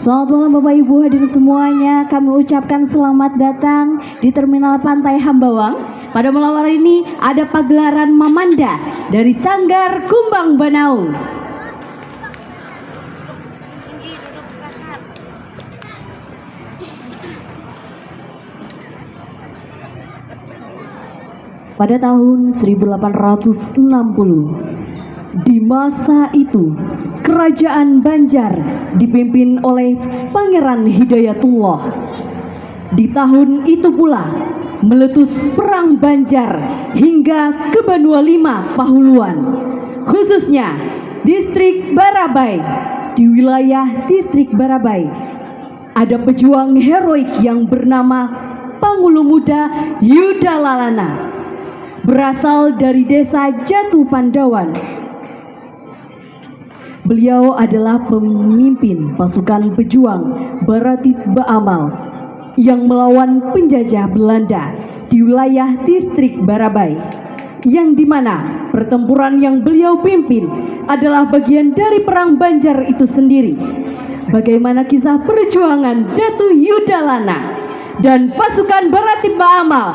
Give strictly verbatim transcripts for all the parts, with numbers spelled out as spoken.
Selamat malam Bapak Ibu hadirin semuanya. Kami ucapkan selamat datang di Terminal Pantai Hambawang. Pada malam hari ini ada pagelaran Mamanda dari Sanggar Kumbang Banaung. Pada tahun seribu delapan ratus enam puluh, di masa itu, Kerajaan Banjar dipimpin oleh Pangeran Hidayatullah. Di tahun itu pula, meletus Perang Banjar hingga ke Banua Lima Pahuluan, khususnya Distrik Barabai. Di wilayah Distrik Barabai, ada pejuang heroik yang bernama Pangulu Muda Yuda Lalana, berasal dari desa Jatu Pandawan. Beliau adalah pemimpin pasukan pejuang Baratib Baamal yang melawan penjajah Belanda di wilayah Distrik Barabai, yang dimana pertempuran yang beliau pimpin adalah bagian dari Perang Banjar itu sendiri. Bagaimana kisah perjuangan Datu Yudalana dan pasukan Baratib Baamal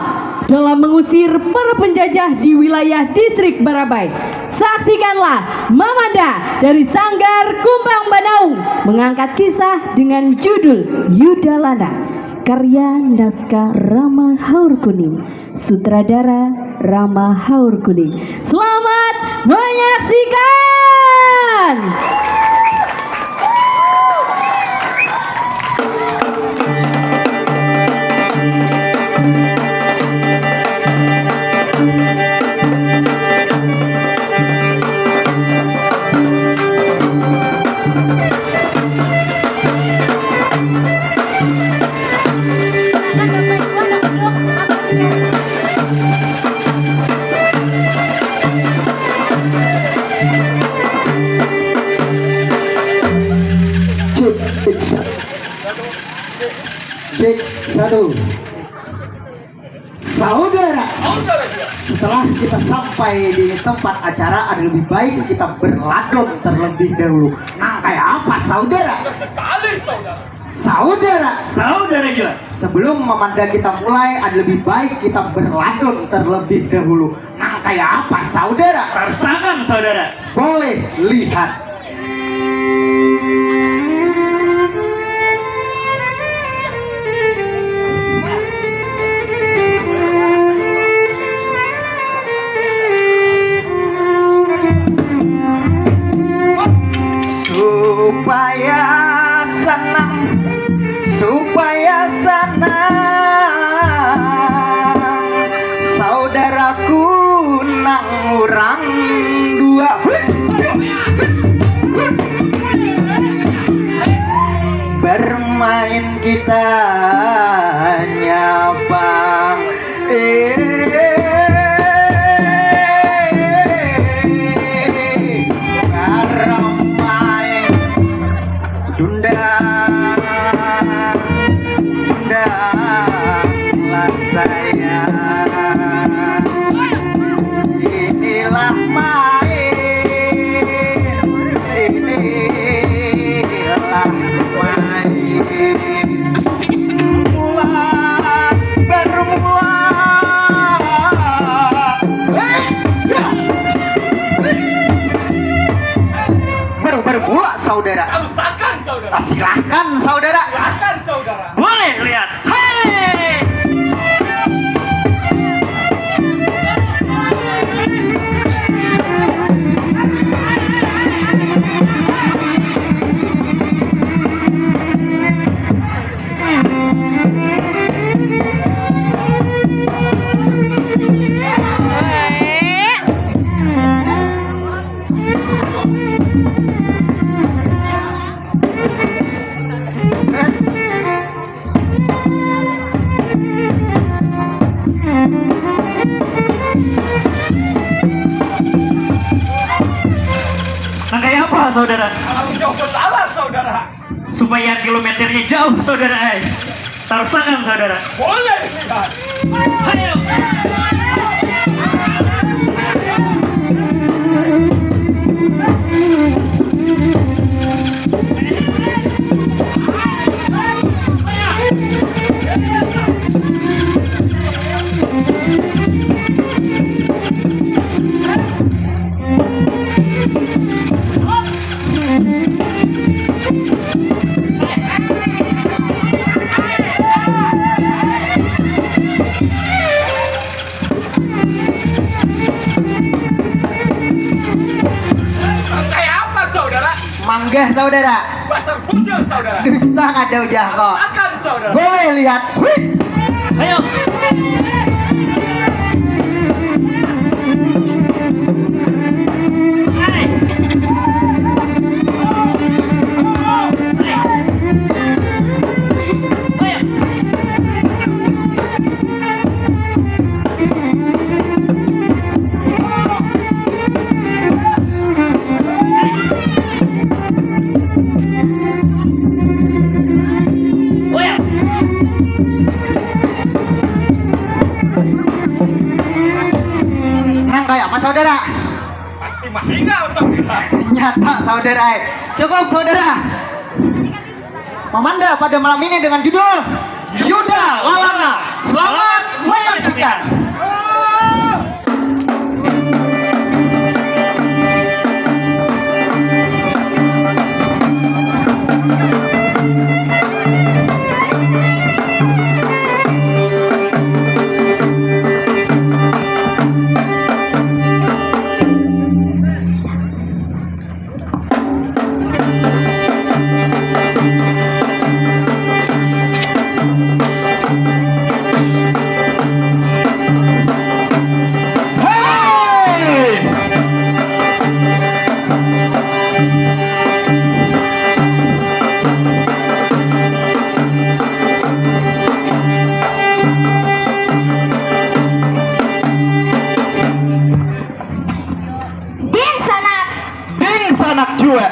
dalam mengusir para penjajah di wilayah Distrik Barabai? Saksikanlah Mamanda dari Sanggar Kumbang Banaung mengangkat kisah dengan judul Yudalana, karya naskah Rama Haur Kuning, sutradara Rama Haur Kuning. Selamat menyaksikan. Cek, cek, satu. Cek, satu. Saudara, setelah kita sampai di tempat acara, ada lebih baik kita berladon terlebih dahulu. Nah, kayak apa, saudara? Sekali, saudara. Saudara, saudara juga. Sebelum memandang kita mulai, ada lebih baik kita berladon terlebih dahulu. Nah, kayak apa, saudara? Rarsangan, saudara. Boleh lihat. Supaya senang, supaya senang, saudaraku nang urang dua. Bermain kita nyabang. Eh, barang main dundang, dundang lah sayang. Inilah main, inilah main. Mula, baru mula. Hei, ya. Baru, baru mula, saudara. Alusakan, saudara. Ah, silahkan, saudara. Silahkan, saudara. Boleh lihat. Hei. Nah, kayak apa, saudara? Kalau jauh salah, saudara. Supaya kilometernya jauh, saudara, ai. Tarsakan, saudara. Boleh, lihat. Ayo. Saudara. Pasar Bujur, saudara. Dusta kada ujah kok. Akan, saudara. Boleh lihat. Wih. Ayo. Nang kaya apa, saudara? Pasti mahingal, saudara. Nyata, saudara. Cukup, saudara. Mamanda pada malam ini dengan judul Yuda Lalana. Selamat menyaksikan. Dingsanak. Dingsanak jua.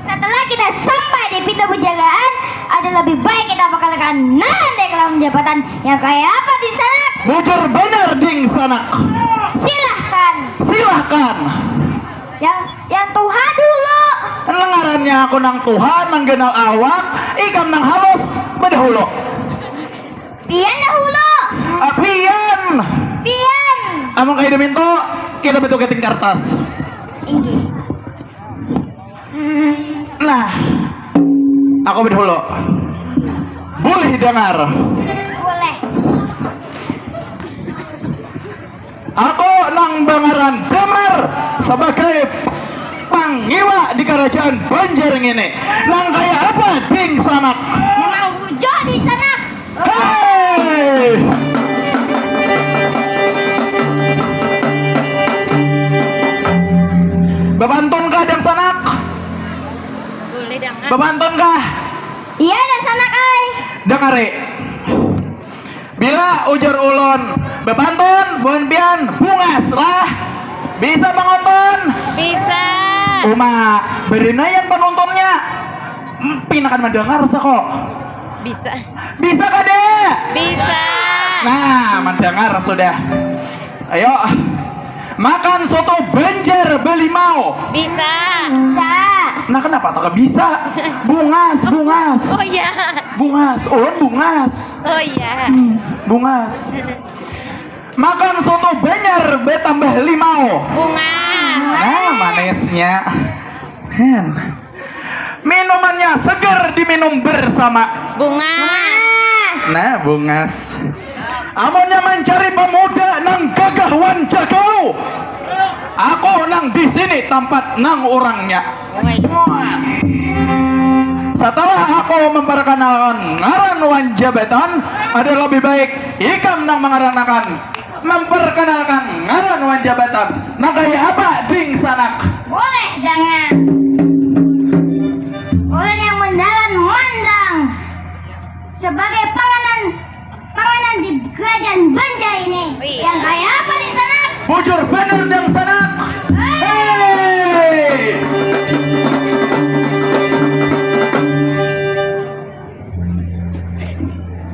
Setelah kita sampai di pintu penjagaan, ada lebih baik kita bakal kanan deh kalau jabatan yang kayak apa, Dingsanak? Bujur benar, Dingsanak. Silahkan. Silahkan. Yang yang tuha dulu. Ngarannya aku nang tuha, nang ganal awak, ikam nang halus, bedahulu. Pian dahulu. Ah, pian. Pian. Amun kaya diminto, kita bentuk keting kertas. Inggih. Nah, aku bedahulu. Boleh dengar. Boleh. Aku nang bangaran Damar sebagai pangiwa di kerajaan Banjar ngini. Nang kaya apa, Dingsanak? Memang bujur, Dingsanak. Hei! Bapantun kah, Dangsanak? Boleh, Dangan. Bapantun kah? Iya, Dangsanak ai. Dangari. Bila ujar ulun bapantun, buhan pian bungas lah. Bisa panguntun? Bisa. Uma, berinayan panuntunnya. Pinakan mandangar sako. Bisa. Bisa kada? Bisa. Nah, mandangar sudah. Ayo. Makan soto Banjar balimau. Bisa. Bisa. Nah, kenapa tak bisa? Bungas, bungas. Oh iya. Bungas, ulun bungas. Oh iya. Hmm, bungas. Makan soto Banjar batambah limau. Bungas. Nah, manisnya. Hen. Minumannya segar diminum bersama. Bungas. Nah, bungas. Amunnya mencari pemuda nang gagah wan jagau, aku nang di sini tempat nang urangnya. Woi. Setelah aku memperkenalkan ngaran wan jabatan, ada lebih baik ikam nang mengaranakan memperkenalkan ngaran wan jabatan. Nang kaya apa, Dingsanak? Boleh, jangan. Ulun yang mendalan mandang sebagai panganan, panganan di kerajaan Banjar ini. Wih. Yang kaya apa, Dingsanak? Bujur bener, Dangsanak. Hei. Hei.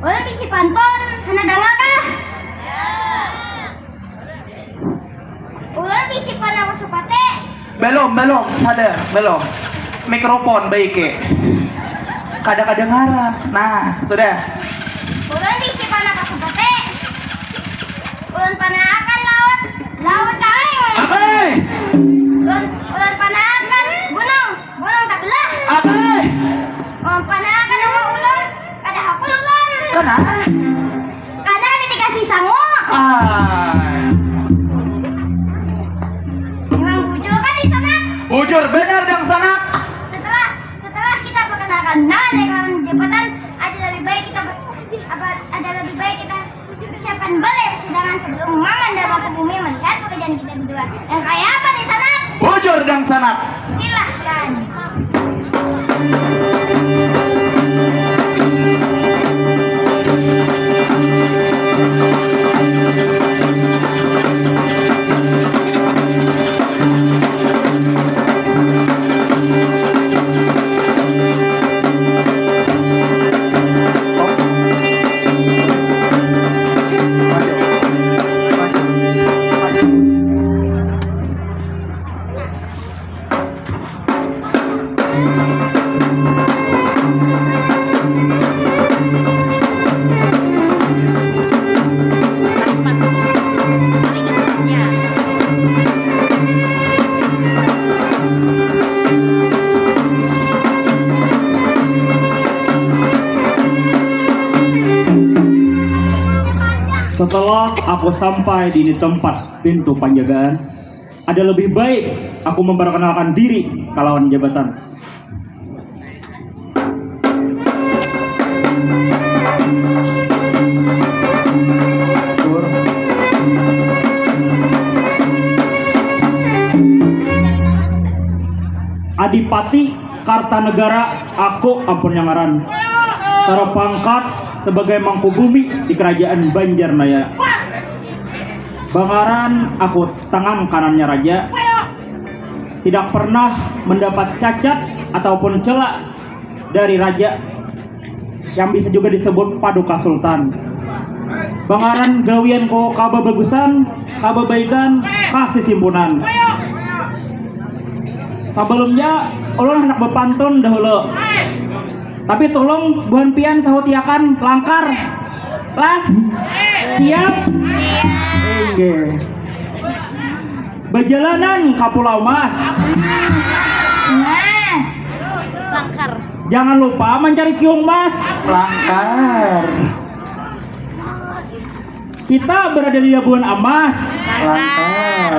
Ulun bisi pantun, handak dangar kah? Ulun bisi panah pasupati. Belum, belum, sadar, belum. Mikrofon baiki. Kada kadengaran. Nah, sudah. Ulun bisi panah pasupati. Ulun panahakan laut, laut karing. Akai. Ulun, ulun panahakan gunung, gunung tabelah. Akai. Ulun panahakan rumah ulun, kada hakun ulun. Kenapa? Karena kan dikasih sangu. Ah. Memang bujur kan, Dangsanak? Bujur benar, Dangsanak. Setelah Nah, dengan jabatan ada lebih baik kita ber- apa ada lebih baik kita persiapkan balai persidangan sebelum Mamanda Mangkubumi melihat pekerjaan kita berdua. Yang kayak apa nih, Sanak? Bujur, Dangsanak. Silahkan. Setelah aku sampai di tempat pintu panjagaan, ada lebih baik aku memperkenalkan diri kalawan jabatan. Adipati Kartanegara, aku ampunnya ngaran. Terpangkat sebagai Mangkubumi di kerajaan Banjarnaya. Bangaran aku tangan kanannya raja. Tidak pernah mendapat cacat ataupun cela dari raja yang bisa juga disebut Paduka Sultan. Bangaran gawianku kababagusan, kababaikan, kasisimpunan. Sebelumnya, ulun hendak bepantun dahulu. Tapi tolong buhan pian sahutiakan langkar. Lah? Siap? Oke. Bajalanan ka Pulau Mas. Mas. Langkar. Jangan lupa mancari kiung mas. Langkar. Kita berada di Labuan Amas. Langkar.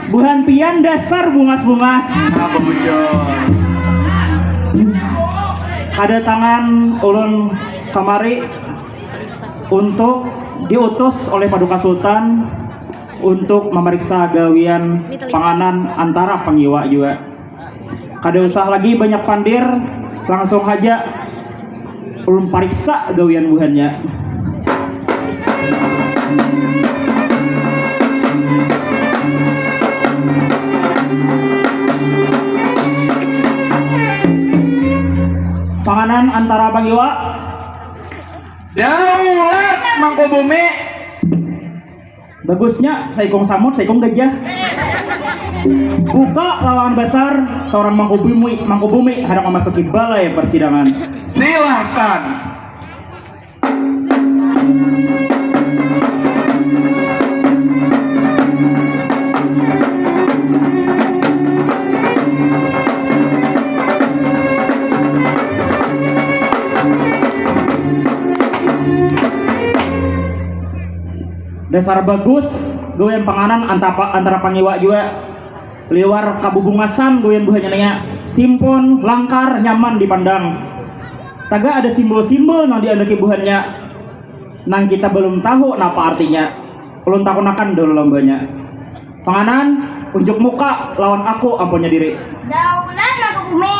Buhan pian dasar bungas-bungas. Apa bujur? Kedatangan ulun kamari untuk diutus oleh Paduka Sultan untuk memeriksa gawian panganan antara pangiwa jua. Kada usah lagi banyak pandir, langsung haja ulun pariksa gawian buhannya. Panganan antara pangiwa. Daulat Mangkubumi. Bagusnya saikung samut, saikung gajah. Buka lawangan basar, seorang Mangkubumi, Mangkubumi hendak memasuki balai persidangan. Silahkan. Dasar bagus gawian panganan antapa- antara pangiwa jua. Liwar kabubungasan gawian buhannya naya. Simpun, langkar, nyaman dipandang. Taga ada simbol-simbol nang diandaki buhannya. Nang kita balum tahu napa artinya. Ulun takunakan dahulu lombanya. Panganan, unjuk muka lawan aku ampunnya diri. Daulat Mangkubumi.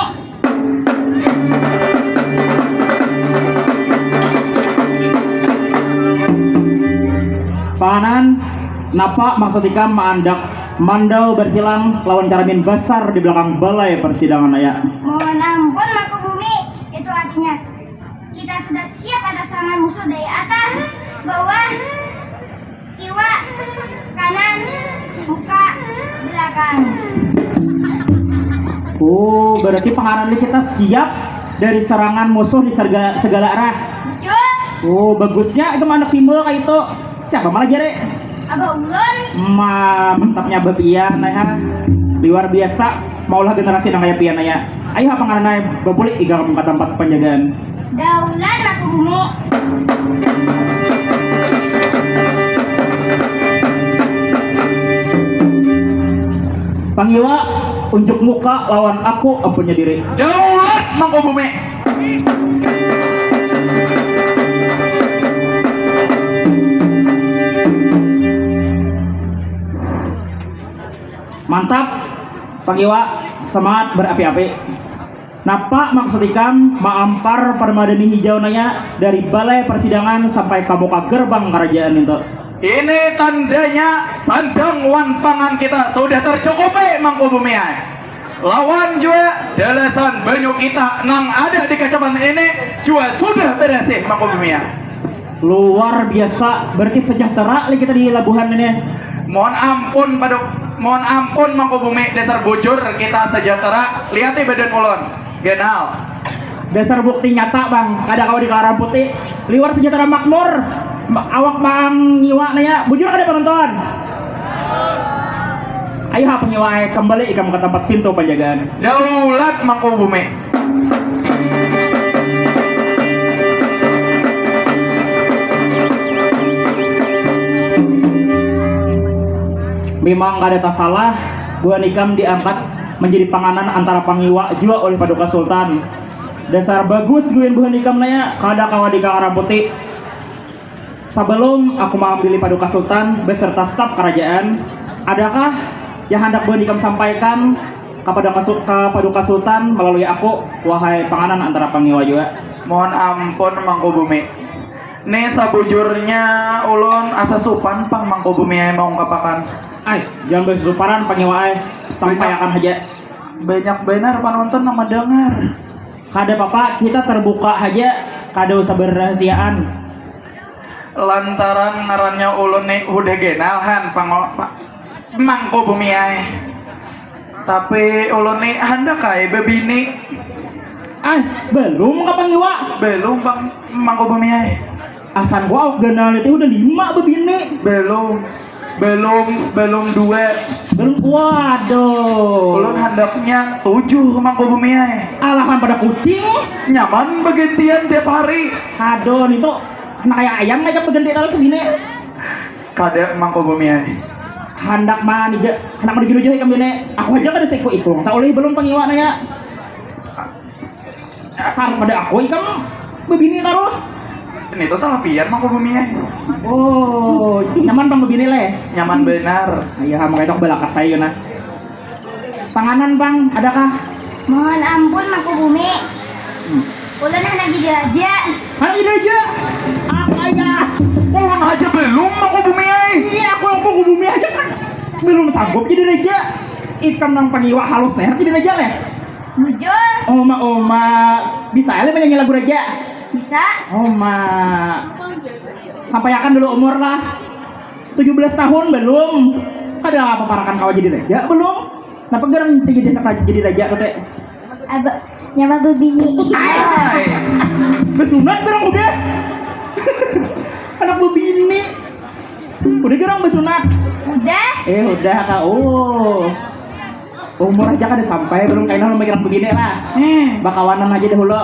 Panganan, napa maksud ikam maandak mandau barsilang lawan caramin basar di belakang balai persidangan aya? Mohon ampun, Mangkubumi, itu artinya kita sudah siap atas serangan musuh dari atas, bawah, kiwa, kanan, muka, belakang. Oh, berarti panganan ini kita siap dari serangan musuh di serga- segala arah. Jul. Oh, bagusnya itu manuk simbol kayak itu. Siapa malah jare? Abah ulun. Ma, mantapnya abah pian, nah, ya. Luar biasa, maulah generasi nang kaya pian, nah, ya. Ayo, apa ngarannya, babulik ikam ka tampat panjagaan. Daulat Mangkubumi. Pangiwa, unjuk muka lawan aku, ampunnya diri. Daulat Mangkubumi. Mantap, Pak Iwa, semangat berapi-api. Napa maksud ikam maampar permadani hijau naya dari balai persidangan sampai ka muka gerbang kerajaan itu? Ini tandanya sandang wan pangan kita sudah tercukupi, Mangku Bumi ai. Lawan jua dalasan banyu kita nang ada di kecamatan ini jua sudah berasih, Mangku Bumi ai. Luar biasa, berarti sejahtera lagi kita di labuhan ini. Mohon ampun, Paduk. Mohon ampun, Mangku Bumi, dasar bujur kita sejahtera. Lihati badan ulun. Ganal. Dasar bukti nyata, Bang. Kada kawa dikaramputi. Liwar sejahtera makmur. Ma- Awak Bang Iwa naya. Bujur kada penonton? Ayo ha, Bang Iwa, eh, kembali ikam ke tempat pintu penjagaan. Daulat, Mangku Bumi. Memang kada tasalah, buhan ikam diangkat menjadi panganan antara pangiwa jua oleh Paduka Sultan. Dasar bagus guin buhan ikam naya, kada kawa dikaramputi. Sabalum aku maambili Paduka Sultan beserta staf karajaan, adakah yang handak buhan ikam sampaikan ka Paduka Su- ka Paduka Sultan malalui aku, wahai panganan antara pangiwa jua? Mohon ampun, Mangku Bumi. Ni sabujurnya ulun asa supan pang, Mangku Bumi ai, maungkapakan. Ai, jangan basusuparan, pangiwa ai. Sampaiakan haja. Banyak banar panonton nang mandangar. Kada papa, kita terbuka haja, kada usah berahasiaan. Lantaran ngarannya ulun ni hudah ganal han, pango, pa, Mangku Bumi ai. Tapi ulun ni handak ai babini. Ai, balum ka pangiwa? Balum, Pang, Mangku Bumi ai. Asan ku awak ganal niti hudah lima babini. Balum. Balum, balum dua. Balum, waduh. Ulun handaknya tujuh, Mangku Bumi ai. Alahan pada kucing. Nyaman bagantian tiap hari. Aduh, nitu handak kaya ayam ngajak baganti tarus bini. Kada, Mangku Bumi ai. Handak maniga, handak madigilujuh ikam bini. Aku haja kada saiku-iku. Tak ulih balum pangiwa naya. Harus pada aku ikam babini tarus. Ini tuh salah pian, Mangku Bumi ai. Oh, nyaman pang babini leh. Nyaman benar. Iya, makanya aku balakas saya nah. Panganan, Bang, adakah? Mohon ampun, Mangku Bumi. Hmm. Ulun handak jadi raja. Handak jadi raja? Apa ya? Ulun aja belum, Mangku Bumi ai. Iya, aku Mangku Bumi aja kan belum sanggup jadi raja. Ikam nang pangiwa halus sehat jadi raja leh. Bujur. Uma, uma. Bisa ale menyanyi lagu raja? Bisa. Uma. Sampaiakan dulu umur lah. Tujuh belas tahun belum. Kada apa-apa, rakan kawa jadi raja belum? Napa garang jadi anak raja, jadi raja tuh, Dek? Aba, nyaman babini. Ai. Besunat garang udah. Anak babini. Udah garang besunat. Udah. Eh, udah, Kak. Oh. Umur aja kada sampai, belum kaina mamikiran begini lah. Hmm. Bakawanan aja dahulu.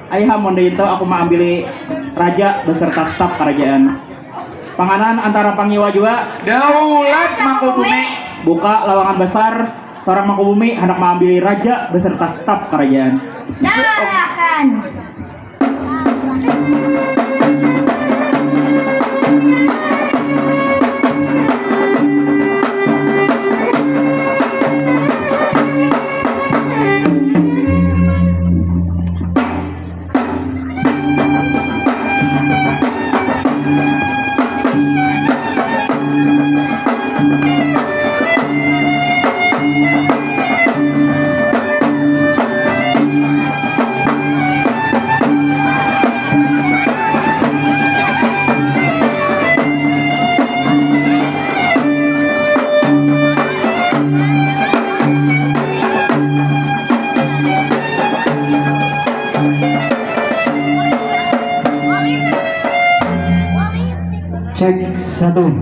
Ayo, ha, mun itu aku maambili raja beserta staf kerajaan. Panganan antara pangiwa jua. Daulat, Mangku Bumi. Buka lawangan besar, seorang Mangku Bumi hendak maambili raja beserta staf kerajaan. Silakan. Cek satu.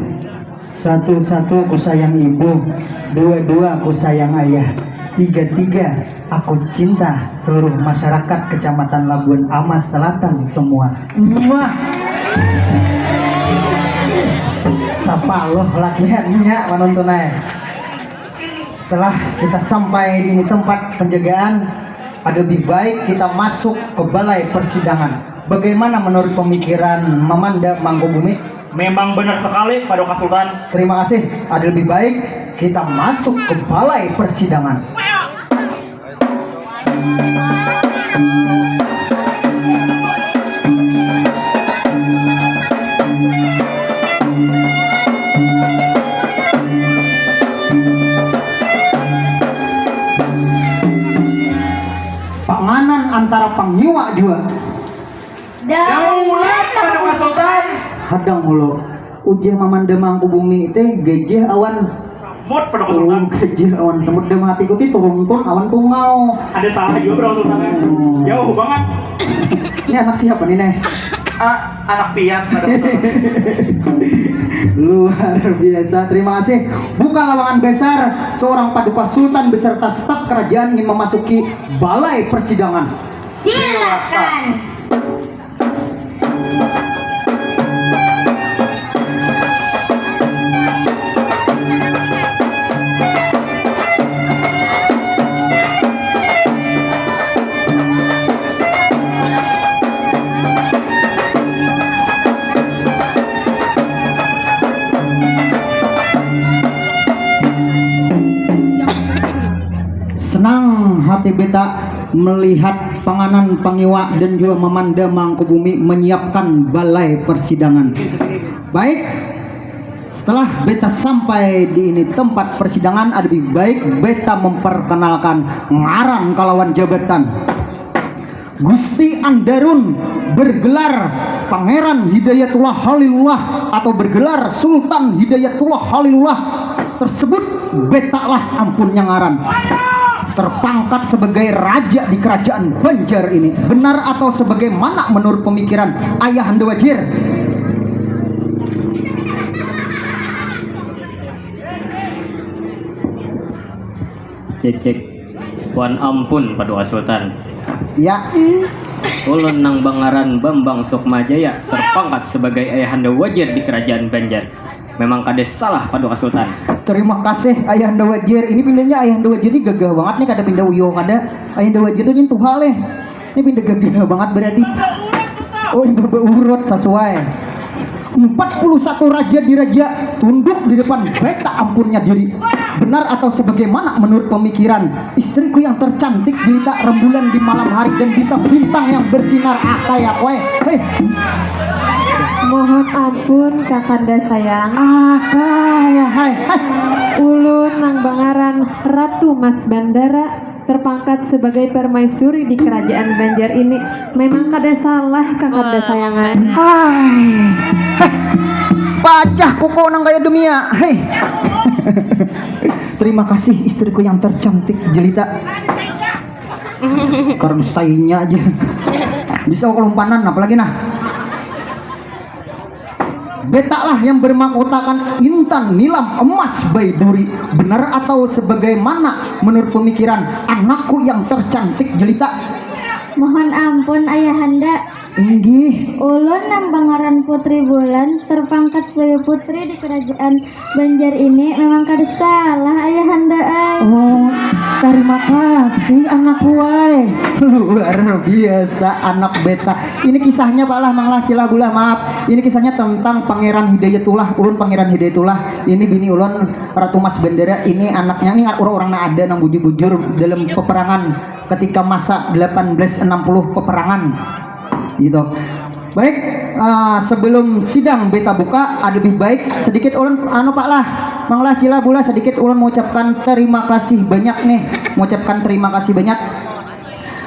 Satu-satu ku sayang ibu, dua-dua ku sayang ayah, tiga-tiga aku cinta seluruh masyarakat Kecamatan Labuan Amas Selatan semua. Muah. Tapaluh latihannya menonton ai. Setelah kita sampai di tempat penjagaan, Ada lebih baik kita masuk ke balai persidangan. Bagaimana menurut pemikiran Mamanda Mangkubumi? Memang benar sekali, Paduka Sultan. Terima kasih. Ada lebih baik kita masuk ke balai persidangan. Panganan antara pangiwa jua. Daulat, Paduka Sultan. Hadang hulu. Ujar Mamanda Mangkubumi teh gajah awan semut, Paduka Sultan. Oh, gajah awan semut. Dalam hatiku ti turuntun awan tungau. Ada salah jua, Paduka Sultan. Hmm. Jauh banget. Ini anak siapa nih, Neh? Ah, anak pian, Paduka Sultan. Luar biasa. Terima kasih. Buka lawangan besar, seorang Paduka Sultan beserta staf kerajaan ingin memasuki balai persidangan. Silakan. Senang hati beta melihat panganan pangiwa dan jua Mamanda Mangkubumi menyiapkan balai persidangan. Baik, setelah beta sampai di ini tempat persidangan, ada lebih baik beta memperkenalkan ngaran kalawan jabatan. Gusti Andarun bergelar Pangeran Hidayatullah Khalilullah atau bergelar Sultan Hidayatullah Khalilullah tersebut beta lah ampunnya ngaran. Terpangkat sebagai raja di kerajaan Banjar ini. Benar atau sebagaimana menurut pemikiran Ayahanda Wajir? Cek, cek. Wan ampun, Paduka Sultan. Ya. Ulun nang bangaran Bambang Sukma Jaya, terpangkat sebagai Ayahanda Wajir di Kerajaan Banjar. Memang kada salah, Paduka Sultan. Terima kasih, Ayahanda Wajir. Ini pindahnya Ayahanda Wajir ini gagah banget nih, kada pindah uyuh kada. Ayahanda Wajir tuh ini tuha leh. Ini pindah gagah banget berarti. Oh, ini berurut sesuai. Empat puluh satu raja diraja tunduk di depan beta ampunnya diri. Benar atau sebagaimana menurut pemikiran istriku yang tercantik jelita rembulan di malam hari dan bintang-bintang yang bersinar akai aku eh. Hei. Mohon ampun, Kakanda sayang. Akai, hai, hai. Ulun nang bangaran Ratu Mas Bandara, terpangkat sebagai permaisuri di kerajaan Banjar ini. Memang kada salah, Kakanda sayangan. Hai. Heh. Pacah kuku nang kaya dunia. Hei. Terima kasih istriku yang tercantik jelita. Karena sainya aja. Bisa kelumpanan apalagi nah. Beta lah yang bermahkotakan intan nilam emas baiduri. Benar atau sebagaimana menurut pemikiran anakku yang tercantik jelita? Mohon ampun, Ayahanda. Inggih. Ulun nang bangaran Putri Bulan, terpangkat sebagai putri di kerajaan Banjar ini memang kada salah, Ayahanda ai. Oh, terima kasih anakku ai. Luar biasa anak beta. Ini kisahnya Pak lah, Mang lah, Cilah Bulah, maaf. Ini kisahnya tentang Pangeran Hidayatullah. Ulun Pangeran Hidayatullah. Ini bini ulun Ratu Mas Bandara. Ini anaknya, ini urang-urang nang ada nang bujur-bujur dalam peperangan ketika masa delapan belas enam puluh peperangan. Gitu. Baik, eh, sebelum sidang beta buka, ada lebih baik sedikit ulun anu Pak lah, Mang lah, Cilah Bulah, sedikit ulun mengucapkan terima kasih banyak nih, mengucapkan terima kasih banyak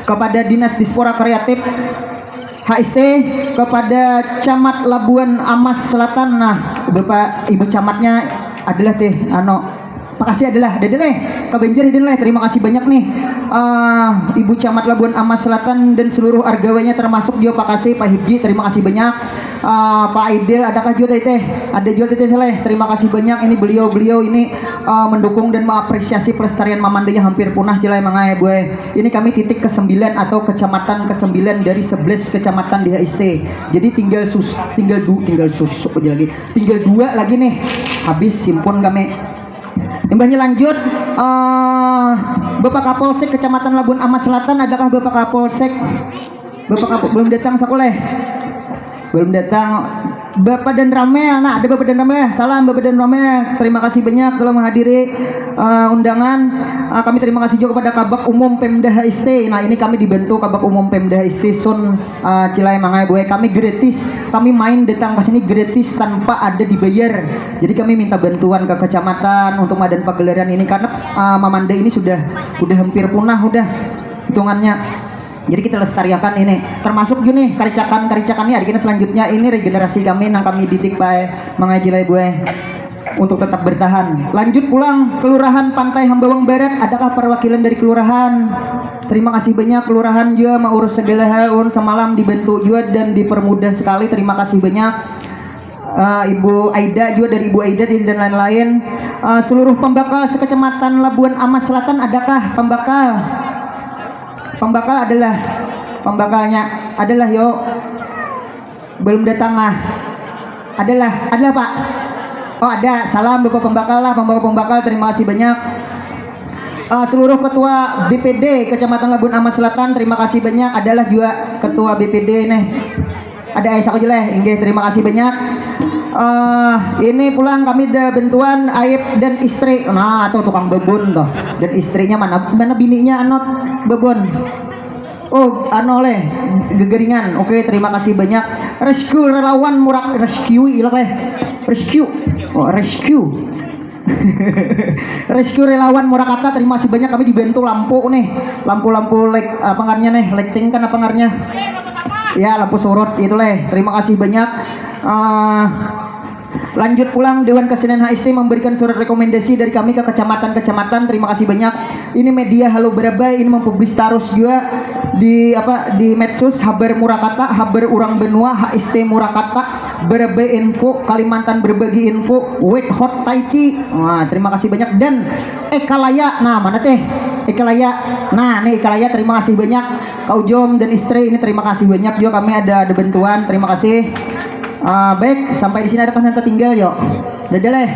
kepada Dinas Dispora Kreatif H S C, kepada Camat Labuan Amas Selatan. Nah, Bapak Ibu Camatnya adalah teh anu Pakasih adalah, ada leh, ka Banjar ada leh, terima kasih banyak nih. Eh, Ibu Camat Labuan Amas Selatan dan seluruh argawanya termasuk juga Pakasih, Pak Hibji, terima kasih banyak. Eh, Pak Aidil, adakah juga tadi teh? Ada juga tadi teh, Saleh. Terima kasih banyak. Ini beliau-beliau ini, eh, mendukung dan mengapresiasi pelestarian Mamandanya hampir punah, jelai mangai, buai. Ini kami titik kesembilan atau kecamatan kesembilan dari sebelas kecamatan di H S C. Jadi tinggal sus, tinggal du, tinggal susu aja lagi. Tinggal dua lagi nih. Habis simpun kami. Imbahnya lanjut, eh, Bapak Kapolsek Kecamatan Labuan Amas Selatan, adakah Bapak Kapolsek? Bapak Kapol belum datang sekolah. Belum datang. Bapak dan Ramel, nah, ada Bapak dan Ramel. Salam Bapak dan Ramel. Terima kasih banyak telah menghadiri uh, undangan. Uh, kami terima kasih juga kepada Kabak Umum Pemda H S T. Nah, ini kami dibantu Kabak Umum Pemda H S T Sun uh, Cilai Mangai Buai. Kami gratis. Kami main datang ke sini gratis tanpa ada dibayar. Jadi kami minta bantuan ke kecamatan untuk madan pagelaran ini karena uh, Mamanda ini sudah udah hampir punah udah hitungannya. Jadi kita lestariakan ini. Termasuk juga nih karicakan-karicakan nih, adiknya selanjutnya ini regenerasi kami nang kami didik bae mangajilai buai untuk tetap bertahan. Lanjut pulang Kelurahan Pantai Hambawang Barat, adakah perwakilan dari kelurahan? Terima kasih banyak kelurahan juga maurus segala hal. Ulun semalam dibantu juga dan dipermudah sekali. Terima kasih banyak. Uh, Ibu Aida juga dari Ibu Aida dan lain-lain. Uh, seluruh pembakal sekecamatan Labuan Amas Selatan, adakah pembakal? Pembakal adalah pembakalnya adalah yo belum datang ah. Adalah, adalah Pak. Oh ada, salam Bapak pembakal lah, pembakal pembakal, terima kasih banyak. Uh, seluruh ketua B P D Kecamatan Labuan Amas Selatan, terima kasih banyak. Adalah juga ketua B P D nih. Ada Aisyah aja lah, inggih terima kasih banyak. Uh, ini pulang kami ada bantuan Aib dan istri. Nah, tuh tukang bebun tuh. Dan istrinya mana? Mana bininya anot bebun? Oh, ano leh, gegeringan. Oke, terima kasih banyak. Rescue relawan murak rescue ilak leh. Rescue. Oh, rescue. Rescue relawan Murakata, terima kasih banyak, kami dibantu lampu nih, lampu-lampu light apa ngarnya nih, lighting kan apa ngarnya, ya lampu surut itu leh, terima kasih banyak. Uh, lanjut pulang Dewan Kesenian H S T memberikan surat rekomendasi dari kami ke kecamatan-kecamatan, terima kasih banyak. Ini media Halo Barabai ini mempublis terus juga di apa di medsos, Habar Murakata, Habar Urang Benua, H S T Murakata, Barabai Info, Kalimantan Berbagi Info, Wet Hot Taiki. Wah, terima kasih banyak dan Ekalaya. Nah, mana teh? Ekalaya. Nah, nih Ekalaya, terima kasih banyak. Kau Jom dan istri ini terima kasih banyak juga, kami ada ada bantuan. Terima kasih. Uh, baik, sampai di sini adakah nanti tinggal yo? Dadah leh.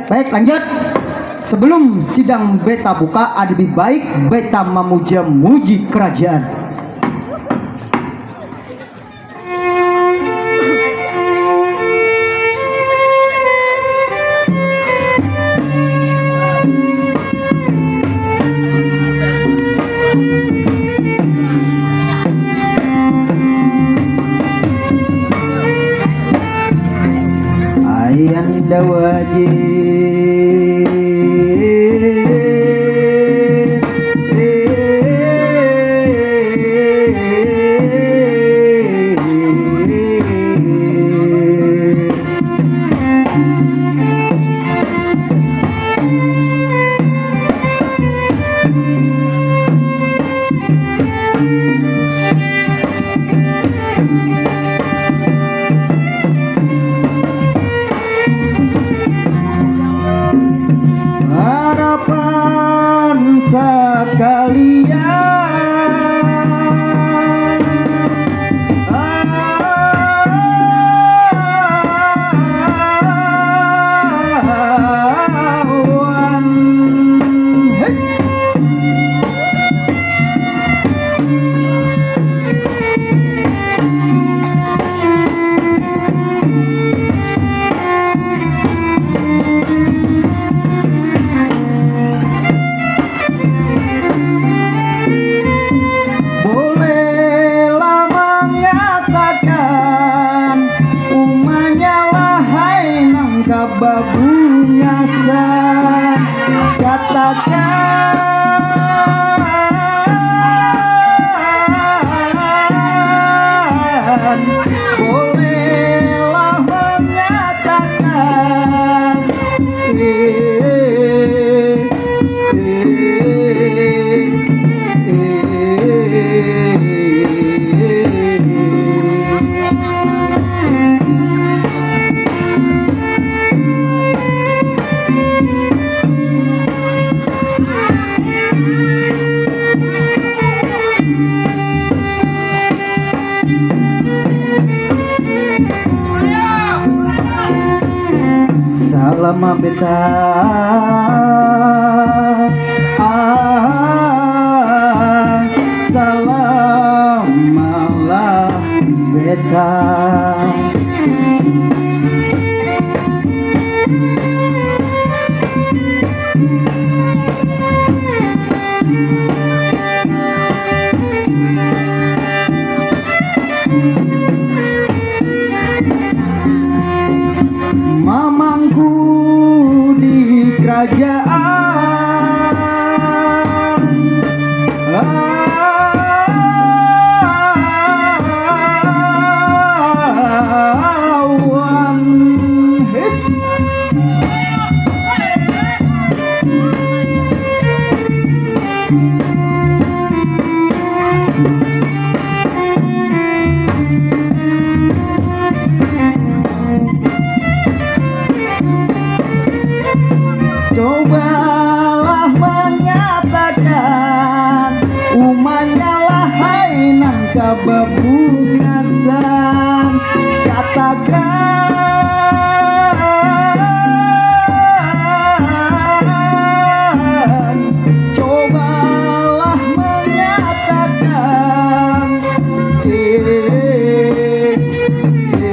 Baik, lanjut. Sebelum sidang beta buka, ada lebih baik beta memuja muji kerajaan. Ayan dawaji. Harapan sekalian. Bolehlah mengatakan umanya lahai nang kababungasan. Katakan, bolehlah mengatakan. Salama beta. Ah. Eta. Mamangku di kerajaan awan. Hit. Cobalah mengatakan umanya lahai nang kababungasan. Katakan, cobalah mengatakan. Eh, eh, eh, eh.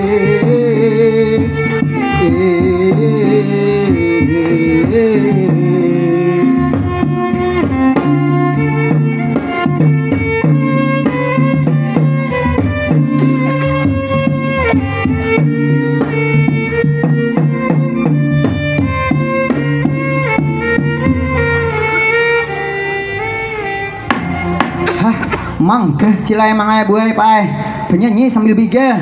Hah, manggeh cilai mangai buai paai. Penyanyi sambil bigel.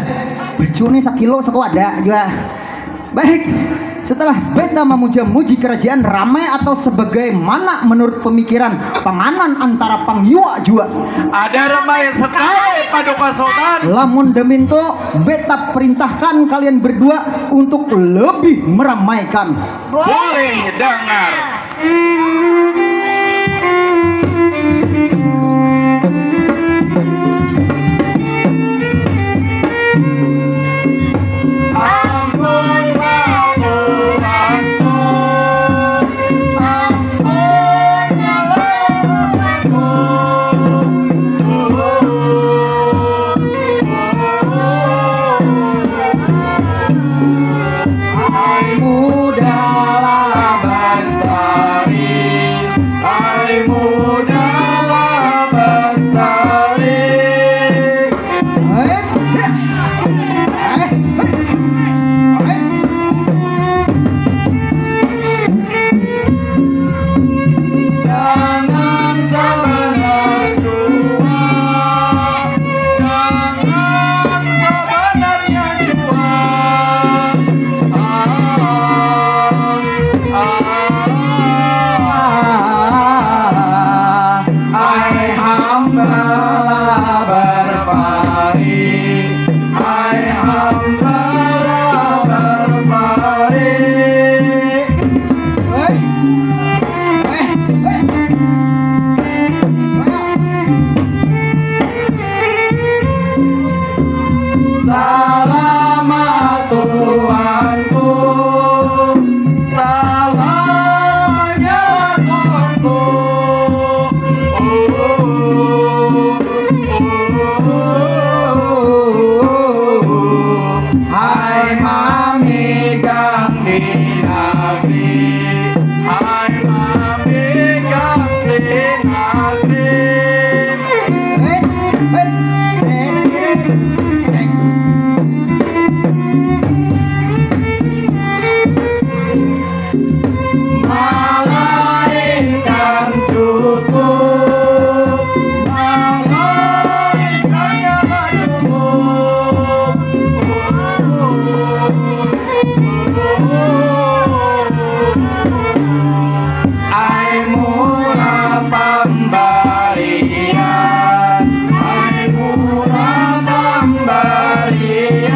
Baju ni sakilo sakuada jua. Baik, setelah beta memuja-muji kerajaan ramai atau sebagaimana menurut pemikiran panganan antara pangiwa jua? Ada ramai sekali, Paduka Sultan. Lamun daminto, beta perintahkan kalian berdua untuk lebih meramaikan. Boleh dengar. Ai muda lah bastari, ai muda lah bastari. Hei, hei. Hei, hei. Hei. Jangan sabanar jua, jangan sabanarnya jua. Ah, ah, ah, ai hamba lah berpaling, ai hamba lah berpaling. Hei. Hei. Hei. Salamat tuanku, salamat nyawa tuanku. Hai mamigang di nagri, hai mamigang di nagri. Malaingkan cukup, malaingkan cukup. Ai murah pambalian, ai murah pambalian.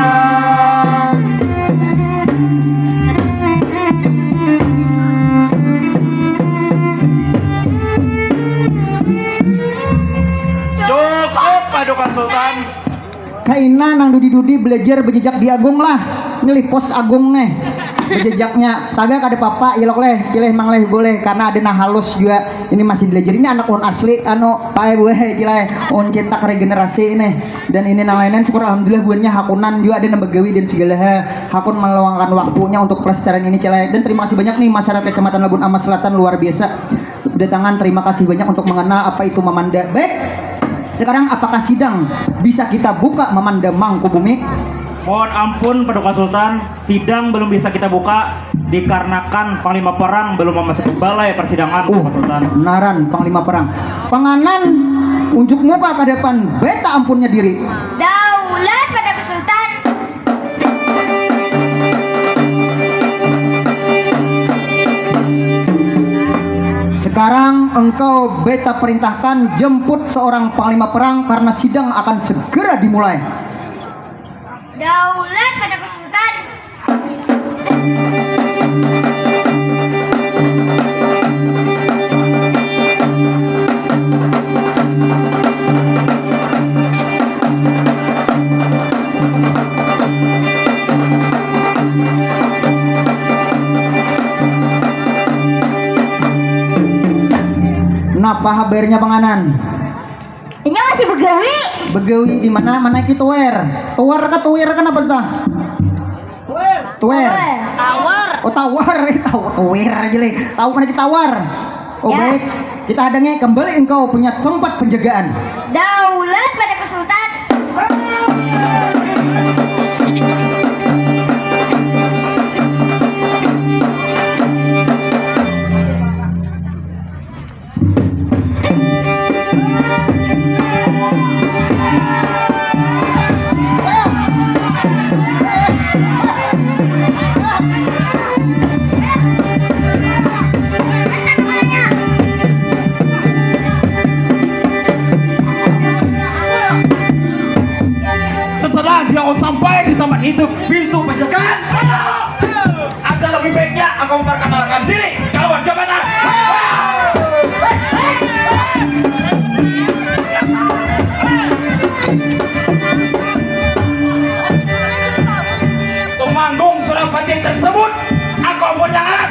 Cukup, Paduka Sultan. Kaina nang dudi-dudi belajar bejejak di Agung lah. Nyelipos Agung nih. Bejejaknya taga kada papa, ilok leh, cileh mang leh, boleh, karena ada nah halus juga. Ini masih dilajar. Ini anak ulun asli, anu, pae buah, cileh. Ulun cetak regenerasi ini. Dan ini nang lain-lain, syukur alhamdulillah, buahnya hakunan juga ada nang bagawi dan segala hal. Hakun meluangkan waktunya untuk pelestarian ini, cileh. Dan terima kasih banyak nih masyarakat Kecamatan Labun Amas Selatan, luar biasa. Datangan, terima kasih banyak untuk mengenal apa itu mamanda. Baik, sekarang apakah sidang bisa kita buka, mamanda Mangkubumi? Mohon ampun, Paduka Sultan, sidang belum bisa kita buka dikarenakan Panglima Perang belum memasuki balai persidangan, Uh, Paduka Sultan. Naran Panglima Perang. Panganan, unjuk muka ke depan, beta ampunnya diri. Daulat, Paduka Sultan. Sekarang engkau beta perintahkan jemput seorang panglima perang karena sidang akan segera dimulai. Daulat, Paduka Sultan. Napa habarnya, panganan? Inya masih begawi. Begawi di mana? Manaiki tower. Tower kah, tower kah, napa tah? Tower. Tower. Oh, tower. Eh, tower, tower aja leh. Tahu, manaiki tower. Oh, Ya. Baik. Kita hadangi kembali engkau punya tempat penjagaan. Daulat, Paduka Sultan. Setelah dia sampai di tempat itu, pintu penjagaan ada. Lebih baiknya aku memperkenalkan diri ke lawan jabatan. Tumanggung Surapati tersebut, aku pun jangan.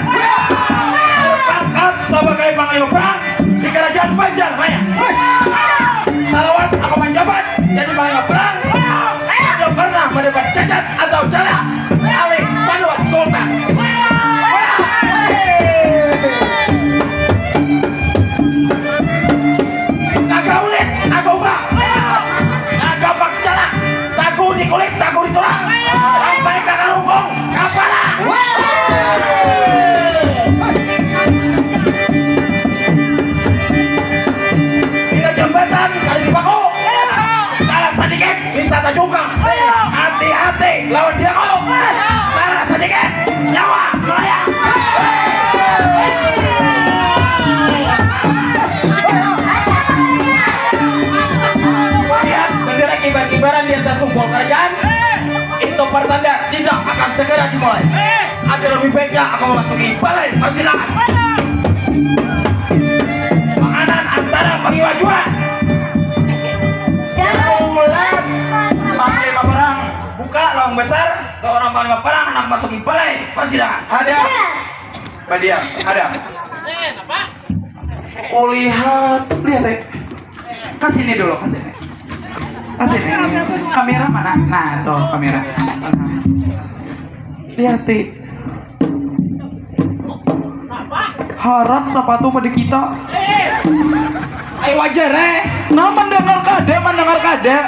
Pangkat sebagai panglima perang di kerajaan Banjar Maya. Salawat aku menjabat jadi panglima perang. Tidak pernah mendapat cacat atau celah oleh Paduka Sultan. Naga ulit, naga ubang, naga bakcala, tagu di kulit, tagu di tulang, sampai ka karungkung kapala. Bila jambatan kada dipaku, salah sadikit bisa tajungkang. Hati-hati lawan dia kau. Salah sadikit, nyawa melayang. Lihat bendera kibar-kibaran di atas sumpul kerajaan. Itu pertanda sidang akan segera dimulai. Ada lebih baiknya aku memasuki balai persidangan. Panganan antara pangiwa jua. Daulat, panglima perang. Buka lawang besar, seorang panglima perang hendak masuk di balai persidangan. Ada. Badiam, ada. Ulihat, lihat, eh. Ke sini dulu, ke sini. Ke sini. Kamera mana? Nah, tuh kamera. Lihat, eh. Harat sepatu pada kita. Ayo wajar, eh. Nah, mendengar kada, mendengar kada.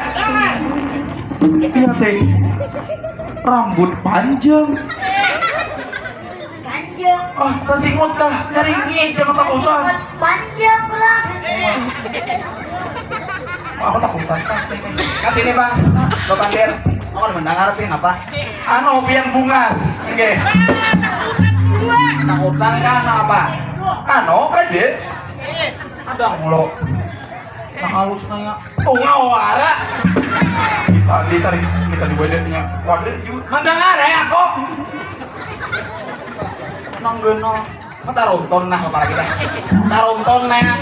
Iya, teh. Rambut panjang. Panjang. Ah, sasingut kah? Nyaringi, jangan takutan. Panjang lah. Aku takutan. Ke sini, Bang. Bapak Dir. Aku mendengar, Pin, apa? Anu, pian bungas. Oke. Takutan kah, nang apa? Anu, kan, Dek? Ada mulu. Nang halus nanya. Bunga wara. Tadi sari kita juga ada punya. Waduh, juga. Mendengar, eh, aku. Nang gena. Mataruntun nah, apa lagi dah? Taruntun nah.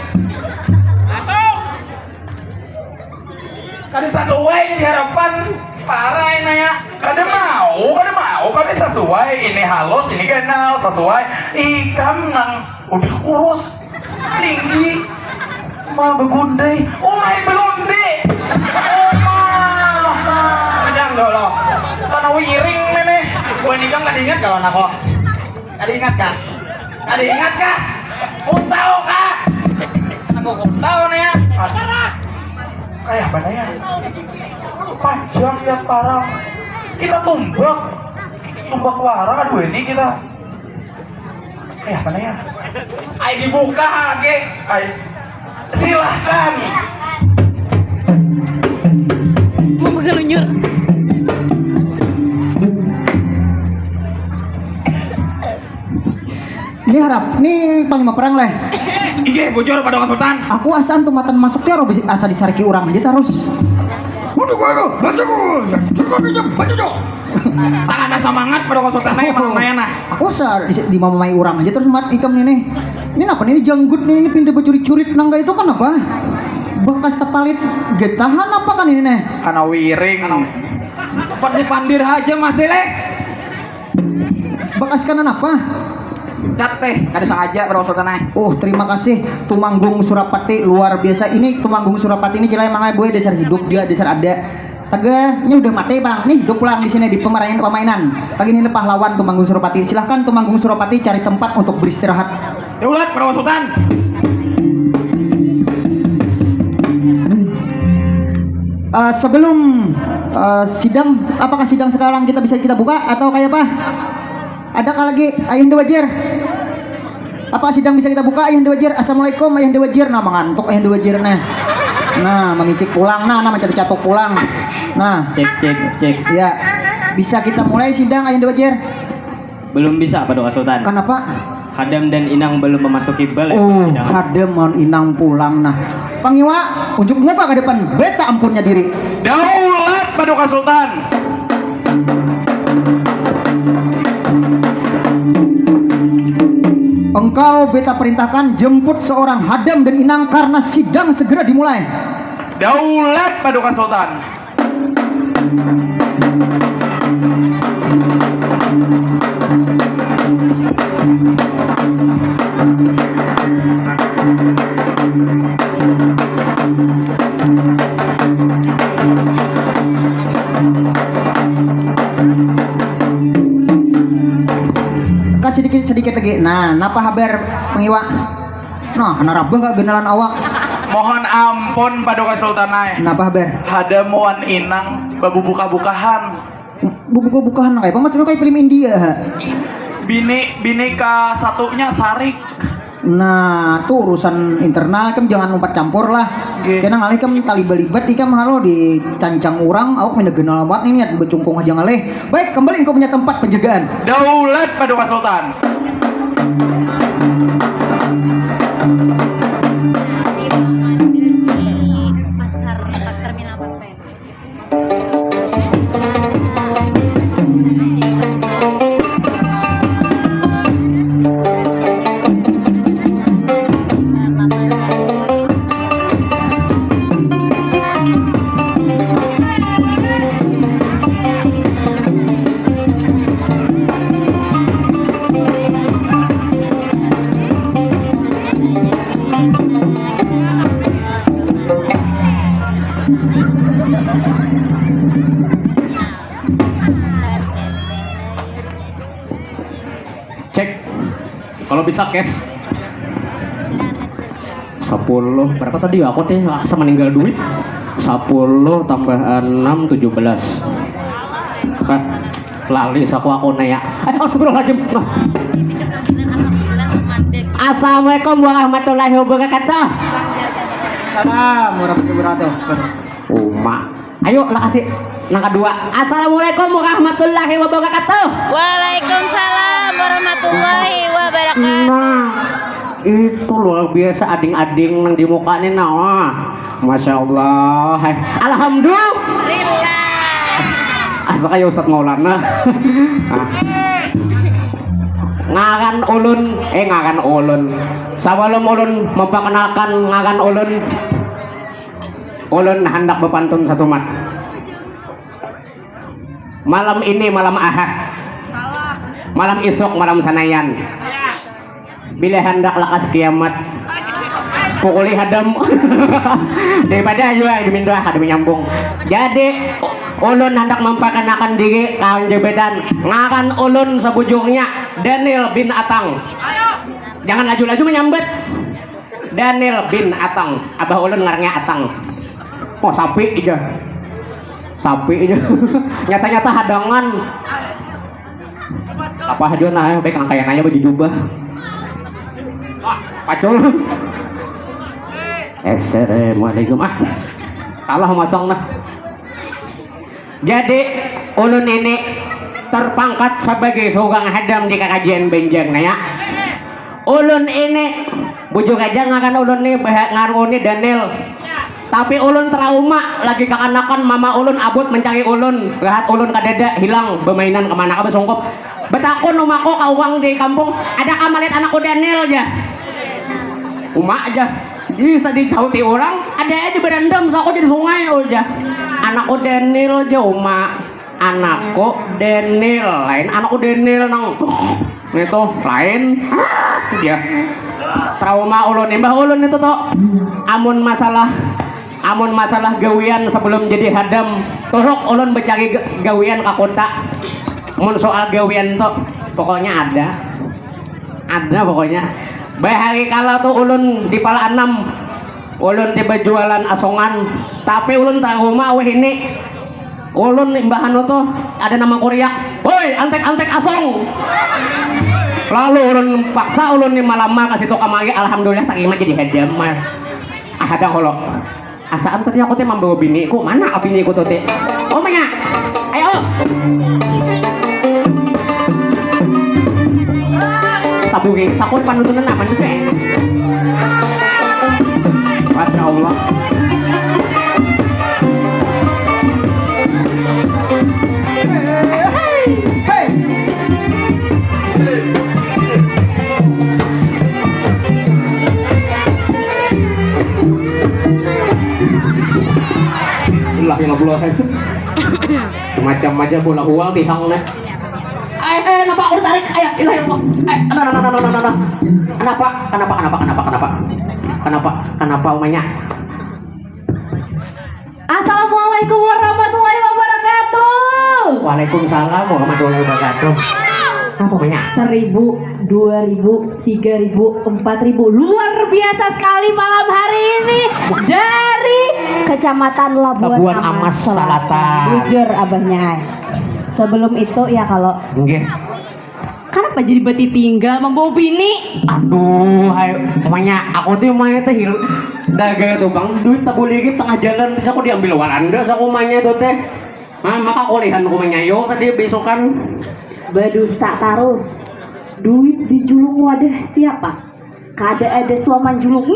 Kada sasuai yang diharapkan. Parah ini ya. Kada mau, kada mau. Kami sesuai. Ini halus, ini ganal, sesuai. Ikam nang udah kurus, tinggi, ma begundai. Umai belum di. Uma. Sedang dulu. Sana wiring ini. Bukan ikam kada ingat kalau anak kok. Kada ingat kah? Kada ingat kah? Kuntau kah? Aku kuntau nih ya. Kayak apa ya? Panjang ya parang. Kita tumbak. Tumbak warang aduh ini kita. Kayak apa ya? Ayo dibuka lagi. Ayo. Silahkan. Mau menggelunyur. Ini harap, ini panglima perang leh. Inggih, bujur pada Sultan. Aku asa antum matan masuk tiaro asa disariki urang aja tarus. Waduh, waduh, bajuku, cukup itu, bajuku. Tangan semangat pada Sultan naik malam naya nah. Aku asa di, di mamamai urang aja terus mat ikam ini. Ini apa ini janggut ini pindah bercurit-curit nangga itu kan apa? Bekas tepalit getahan apa kan ini nih? Karena wiring. Pandir-pandir aja masih leh. Bekas kanan apa? Cat teh, kada sengaja pada waktu tanah. Oh, terima kasih Tumanggung Surapati luar biasa. Ini Tumanggung Surapati ini jelai mangai boy dasar hidup dia dasar ada. Teganya udah mati bang. Nih hidup pulang di sini di pemainan pemainan. Pagi ini pahlawan Tumanggung Surapati. Silahkan Tumanggung Surapati cari tempat untuk beristirahat. Daulat pada waktu tan. Uh, sebelum uh, sidang, apakah sidang sekarang kita bisa kita buka atau kayak apa? Adakah lagi Ayunda Wajir? Apa sidang bisa kita buka Ayunda Wajir? Assalamualaikum Ayunda Wajir. Nah, mengantuk Ayunda Wajir nah. Nah, memicik pulang nah, nah mencatuk-catuk pulang. Nah, cek cek cek. Ya. Bisa kita mulai sidang Ayunda Wajir? Belum bisa Paduka Sultan. Kenapa? Hadam dan Inang belum memasuki balai. Oh, Hadam dan Inang pulang nah. Pangiwa, unjuk muka ke depan. Beta ampunnya diri. Daulat Paduka Sultan. Engkau beta perintahkan jemput seorang hadam dan inang karena sidang segera dimulai. Daulat paduka sultan. Sedikit sedikit lagi. Nah, napa habar mengiwa? Nah, hana rabah kak genalan awak. Mohon ampun paduka sultan ai. Napa habar? Hadam wan inang babubuka-bukahan. Babubuka-bukahan kayak apa maksudnya kayak film India ha? Bini bini ka satunya sarik. Nah, tuh urusan internal kan jangan umpat campur lah. Oke. Kena ngalih kan talibalibat ikam halo di cancang urang, awak mina genal banget ini ya becungkung aja ngalih. Baik, kembali engkau punya tempat penjagaan. Daulat Paduka Sultan. Cek. Kalau bisa cash. Sepuluh. Berapa tadi aku teh asa meninggal duit. Sepuluh tambah enam tujuh belas. Eh, lali saku aku naya. Eh, astagfirullahaladzim. Nah. Assalamualaikum warahmatullahi wabarakatuh. Salam warahmatullahi wabarakatuh. Uma. Ayo lah kasih nang kedua. Assalamualaikum warahmatullahi wabarakatuh. Waalaikumsalam warahmatullahi wabarakatuh. Nah, itu luar biasa ading-ading nang di muka ini nah. Masya Allah. Hai. Alhamdulillah. Asa kayak Ustadz Maulana. Nah. Ngaran ulun, eh ngaran ulun. Sebelum ulun memperkenalkan ngaran ulun, Ulun handak bapantun satumat. Malam ini malam Ahad. Malam isuk malam Sanayan. Bila handak lakas kiamat, pukuli hadam. Daripada jua diminta kada menyambung. Jadi ulun handak memperkenalkan diri kawan jabatan. Ngaran ulun sebujurnya Daniel bin Atang. Jangan laju-laju menyambat. Daniel bin Atang, abah ulun ngarannya Atang. Oh, sapi aja. Sapi aja. Nyata-nyata hadangan. Apa aja nah, baik angkaian aja baju jubah. Pacul. Assalamualaikum. Ah, salah masang nah. Jadi ulun ini terpangkat sebagai seorang hadam di kakajian Banjar naya. Ulun ini bujur aja ngaran ulun nih, ngaran ulun nih Daniel. Tapi ulun trauma, lagi kakanakan mama ulun abut mencari ulun, rahat ulun kadada, hilang, bermainan kemana kah, besungkup. Betakun umaku ka urang di kampung, ada kah melihat anakku Daniel ja? Uma aja. Bisa disauti orang, ada aja berendam saku di sungai aja. Anakku Daniel aja uma. Anakku Daniel, lain anakku Daniel nang itu lain. Ya. Trauma ulun, imbah ulun itu tuh. Amun masalah amun masalah gawian sebelum jadi hadam, turuk ulun bercari gawian ke kota. Mun soal gawian tuh pokoknya ada. Ada pokoknya. Bahari kala tuh ulun di pala enam, ulun tiba jualan asongan, tapi ulun tahu mah weh ini ulun imbah anu tuh ada nama kuriak, woi antek-antek asong. Lalu ulun paksa ulun nih malama ke situ kamari, alhamdulillah terima jadi hadam mah. Ah ada kalau Asaan tadi aku teh mambawa biniku, mana biniku tuh teh? Oh manya, ayo. Taburi, takut panutunan aman juga ya. Masya Allah. Lah ya Allah. Macam aja bola huang tihang nih. Eh, eh, kenapa aku ditarik? Ayo, ilah ya Allah. Eh, ada, ada, ada, ada, ada. Kenapa? Kenapa? Kenapa? Kenapa? Kenapa? Kenapa? Kenapa umanya? Assalamualaikum warahmatullahi wabarakatuh. Waalaikumsalam warahmatullahi wabarakatuh. Apa umanya? Seribu, dua ribu, tiga ribu, empat ribu. Luar biasa sekali malam hari ini dari Kecamatan Labuan Labuan Amas Amas Selatan. Selatan. Bujur abahnya, ay. Sebelum itu ya kalau Nggih. Kenapa jadi bati tinggal membawa bini? Aduh, hai, pokoknya aku tuh mau itu hil daga tuh bang, duit tak boleh gitu tengah jalan, terus aku diambil Walanda, so aku manya itu teh. Nah, maka kulihan aku menyayo tadi besokan. Badusta tarus. Duit di julung wadah siapa? Kada ada suaman julung.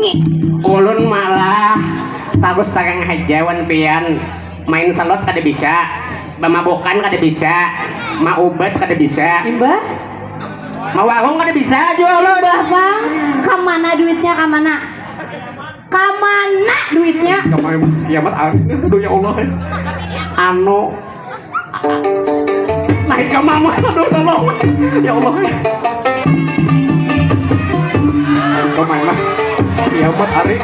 Ulun malah tagus tarang haja wan pian. Main selot kada bisa, bamabukan kada bisa, maubat kada bisa. Imbah? Mawarung kada bisa jua ulun. Imbah bang, kamana duitnya kamana? Kamana duitnya? Kamana kiamat akhirnya aduh ya Allah. Anu naik ke mama aduh tolong ya Allah. Kemana kiamat hari.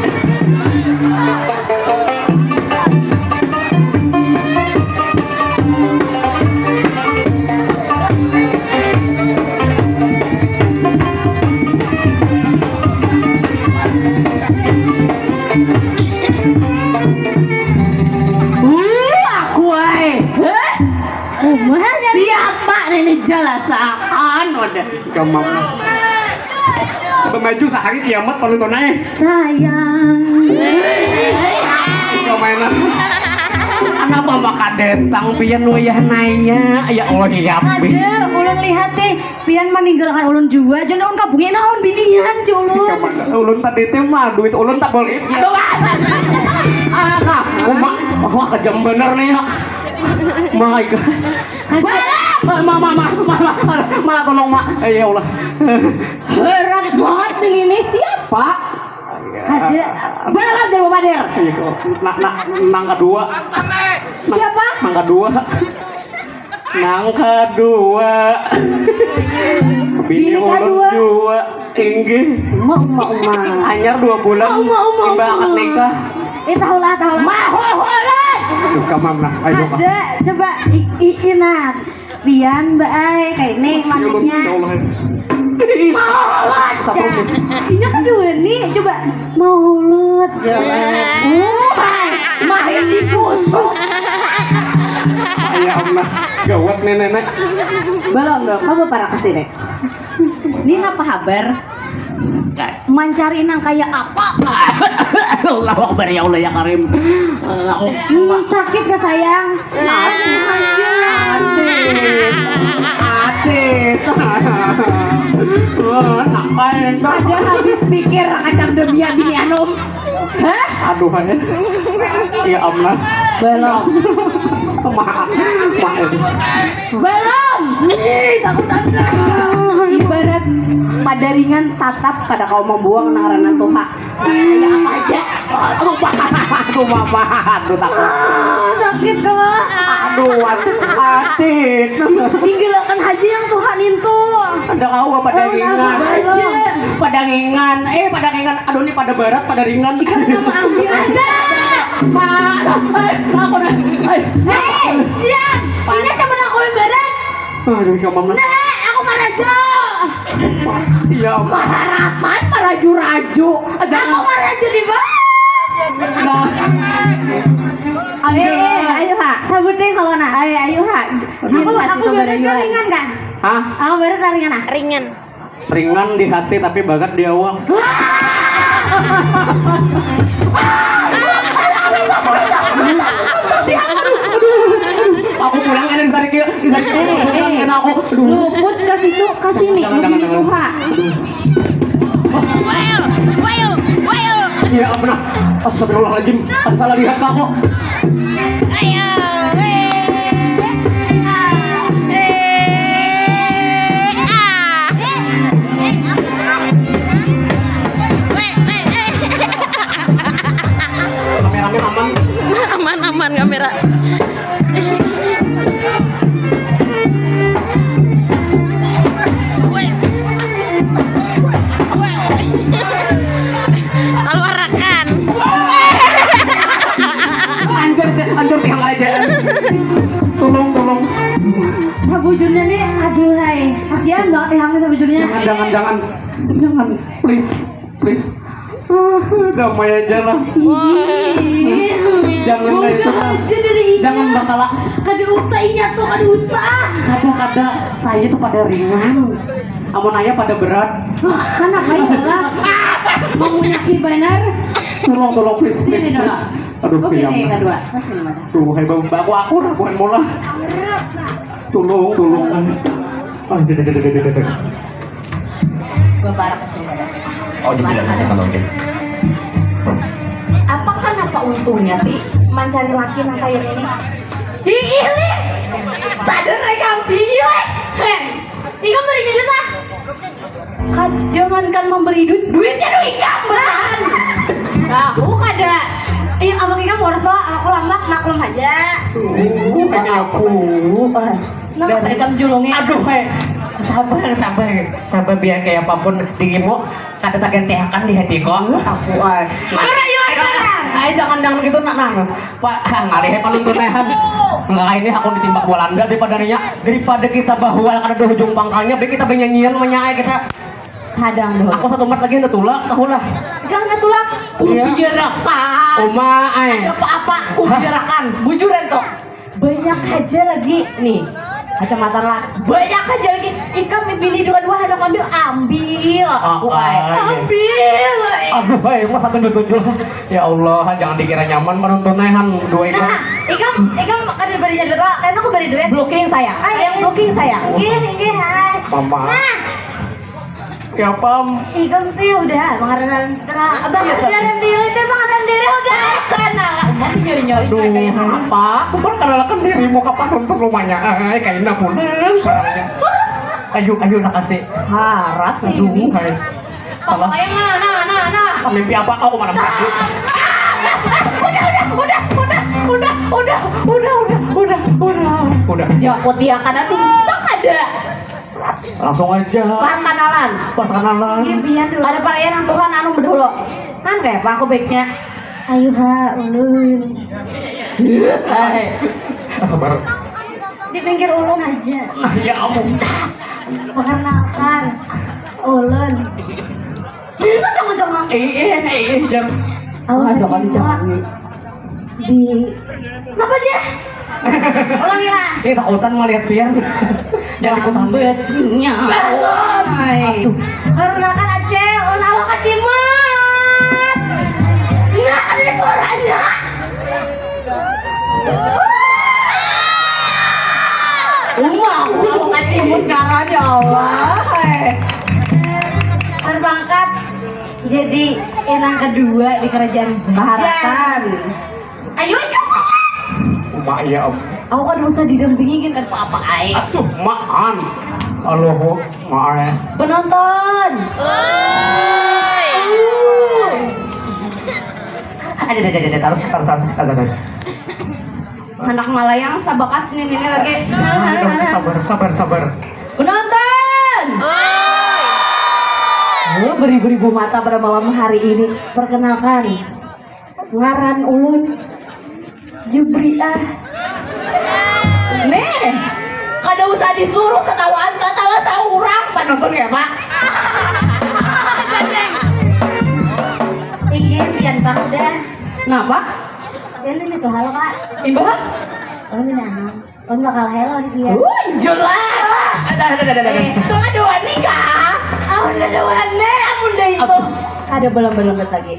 Uh, aku ai. Hah? Umahnya siapa ini jelasakan udah. Kamam. Bemaju sehari kiamat penonton aja. Sayang. Permainan. Kenapa maka datang pian wayah naya? Ya Allah ya Rabbi. Ada, ulun lihat deh. Pian meninggalkan ulun juga, jangan ulun kabungi naon binian ja ulun. Ulun tadi teh mah duit ulun tak boleh. Aduh, ah. Ah, ah. Uma, wah kejam bener nih ya. My God. Bala, ma ma ma ma ma ma tolong ma. Eh, ya Allah. Berat banget nih ini siapa? Ada. Bala jauh padir. Iya, kok. Nak nak nang kedua. Siapa? Nang kedua. Nang kadua. Bini ulun jua. Inggih. Uma, uma, uma. Anyar dua bulan. Uma, uma, uma. Imbah akad nikah. Eh, tahulah, tahulah. Mahuhulan. Aduh, kamam lah. Ayo, Kak. Ada, coba i, i, inat. Pian, Mbak ai, kayak ini manuknya. Ya Allah. Mahuhulan. Satu. Inya kedua nih, coba. Maulud, coba. Wah, main di busuk. Ya Allah, gawat nih nenek. Belum, belum. Kamu para ke sini. Ini apa kabar? Mancari nang kayak apa? Allahu Akbar, ya Allah, ya Karim. Hmm, sakit gak, sayang? Atit. Atit. Wah, sampai. Ada habis pikir kacang demi bini anum. Hah? Aduh, hai. Ya Allah. Belum. Maaf. Maaf. Belum. Ih, takut ada. Ibarat padaringan tatap kada kawa membuang nang ngarannya tuha. Kayak apa aja. Aku maaf. Aku maaf. Aku takut. Ah, sakit kah? Aduh, atik. Tinggalkan aja yang tuha nintu. Ada kawa padaringan. Padaringan. Eh, padaringan. Aduh, ini pada barat, padaringan. Ikan nama ambil aja. Pak, aku dah. Hei, diam. Ini teman aku yang barat. Aduh, ya mama. Nek, aku marajo. Iya. Maharapan maraju-raju. Aku marajo di bawah. Nah. Eh, eh, ayo ha, sabutin kalau nah. Ayo, ayo ha. Aku, aku baru taringan kan? Hah? Aku baru taringan ah. Ringan. Ringan di hati tapi bagat di awak. Aku pulang ada dari kiri, dari kiri. Eh, eh. Aku. Luput ke situ, ke sini. Jangan, jangan, jangan. Tuha. Wail, wail, wail. Ya ampun. Astagfirullahaladzim. Ada salah lihat aku. Ayo, eh, ah, eh, ah. Weh, weh, eh. Kameramen aman. Aman, aman kamera. Wes. Keluarakan. Anjir, anjir, tinggal aja. Tolong, tolong. Sabujurnya nih, aduh hai. Kasihan banget ya, sabujurnya. Jangan, jangan, jangan. Jangan, please, please. Ah, damai aja lah. Ih, jangan kayak itu lah. Aja dari inya. Jangan bakala. Kada usah inya tuh, kada usah. Kada, kada. Saya tuh pada ringan. Amun ayah pada berat. Wah, kan apa ya lah? Memunyaki banar. Tolong, tolong, please, please, please. Aduh, oke, nih, yang kedua. Tuh, hai, Bang, aku, aku, bukan mola. Tolong, tolong. Ah, deh, deh, deh. Bapak ke sini. Oh, di dalam aja kalau oke. Apa kan apa untungnya ti mencari laki nang kayak ini? Ih, ih, Li. Sadar lah ikam. Ih, Li. Heh. Ikam beri duit lah. Kan, jangankan memberi duit, duitnya duit ikam, belahan. Aku kada. Ih, abang ikam boros lah, aku lambak, maklum aja. Tuh, aku. Nah, dari kam julungi. Aduh, eh. Sabar, sabar. Sabar, biar kayak apapun dirimu, kada tagantiakan di hatiku. Aku, ay. Ayo, ayo, ayo. Ay, jangan, jangan gitu, nak, nang. Wah, ngalih, eh, paling tunehan. Enggak, ini aku ditimbak Walanda daripada nanya. Daripada kita bahwa kada ada hujung pangkalnya, baik kita banyanyian, manyai kita. Sadang dulu. Aku satu mat lagi, anda tulak, tahu lah. Jangan tulak. Iya. Kubiarakan. Uma, ay. Ada apa-apa, kubiarakan. Bujuran tuh. Banyak aja lagi nih. Kacamata las. Banyak aja lagi. Ikam pilih dua-dua, ada ambil, ambil. Ah, aku, ay. Ambil, ay. Aduh, ay, masa tunjuk-tunjuk. Ya Allah, jangan dikira nyaman menonton, eh, han, dua ikam. Nah, ikam, ikam kada beri jadwal, karena aku beri duit. Blocking saya. Ay, sayang, blocking saya. Inggih, inggih, hai. Mama. Nah. Ya, pam. Ikam tuh ya udah, pengenalan, abang, iya, pengenalan diri tuh, pengenalan diri udah. Karena masih nyari-nyari. Duh, apa? Bukan kenalkan dirimu kapan untuk rumahnya. Ay, kaina pulang. Ayo, ayo, nak kasih. Harat, aduh, hai. Salah. Nah, nah, nah, nah. Mimpi apa kau kemana-mana? Udah, udah, udah, udah, udah, udah, udah, udah, udah, udah, udah. Jakuti ya, kada bisa kada. Langsung aja. Perkenalan. Perkenalan. Iya, iya, dulu. Ada perayaan yang Tuhan anu dulu. Kan kayak apa aku baiknya? Ayo ha, ulun. Hai. Sabar. Di pinggir ulun aja. Ah, ya ampun. Perkenalkan, ulun. Ini tuh jangan-jangan. Eh, eh, eh, eh, jam. Aku Ah, jangan cuma dicangangi. Di Kenapa aja? Ulangi lah. Eh, takutan melihat pian. Jangan takutan. Lambatnya. Hai. Karena kan Aceh, oh, nalo kacimat. Nah, ada suaranya. Uma, aku mau kacimat ngaran, ya Allah. Hai. Terpangkat jadi inang kedua di kerajaan Baharakan. Ayo ikut. Uma ya om. Aku kan usah didampingi kan apa ai. Aduh, maan. Allahu maan. Penonton. Oi. Ada, ada, ada, ada, terus, terus, terus, terus, terus. Anak malayang sabakas nih, ini lagi. Sabar, sabar, sabar. Penonton. Oi. Oh, beribu-ribu mata pada malam hari ini. Perkenalkan, ngaran ulun Jubriah. Nih, kada usah disuruh ketawaan, ketawa seorang penonton ya, Pak. Ingin pian Pak udah. Kenapa? Ini nih tuh halo Kak. Imbah? Oh ini nah. Kan bakal helon iya. Wah, jelas. Ada ada ada ada. Eh, pengaduan nih kak. Amun ada wane, amun dah itu. Ada belum belum lagi.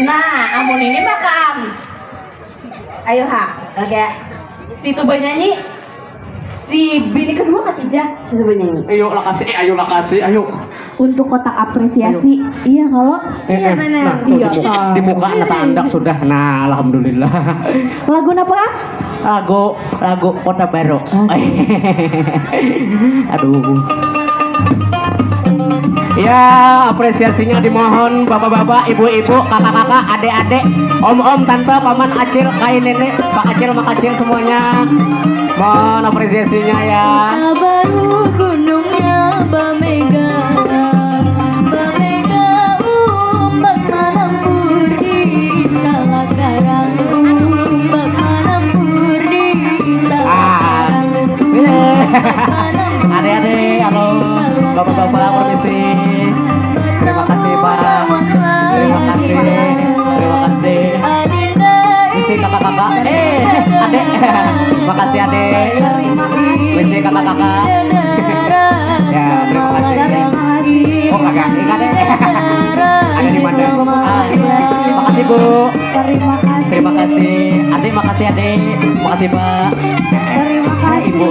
Nah, amun ini makam. Ayo ha, oke. Situ banyanyi. Si bini kedua ketiga situ banyanyi. Ayo lakasi, eh, ayo lakasi, ayo. Untuk kotak apresiasi, iya kalau Eh, iya eh, benar. Nah, tuh, iya, dibuka, dibuka nah tandak sudah. Nah, alhamdulillah. Lagu apa? Lagu lagu Kota Baru. Aduh. Ya, apresiasinya dimohon bapak-bapak, ibu-ibu, kakak-kakak, adik-adik, om-om, tante, paman, acil, kai, nenek, pak acil, mak acil semuanya. Mohon apresiasinya ya. Kota Baru gunungnya bamega, bamega umbak manampur di salah karang, umbak manampur di salah karang. Ade-ade, halo, bapak-bapak, permisi. Terima kasih, Pak. Terima kasih. Terima kasih. Misi kakak-kakak. Eh, adek. Makasih, adek. Misi kakak-kakak. Ya, terima kasih. Oh, kagak. Ini adek. Ada di mana? Ah, makasih, Bu. Terima kasih. Terima kasih. Adek, makasih, adek. Makasih, Pak. Terima kasih. Ibu.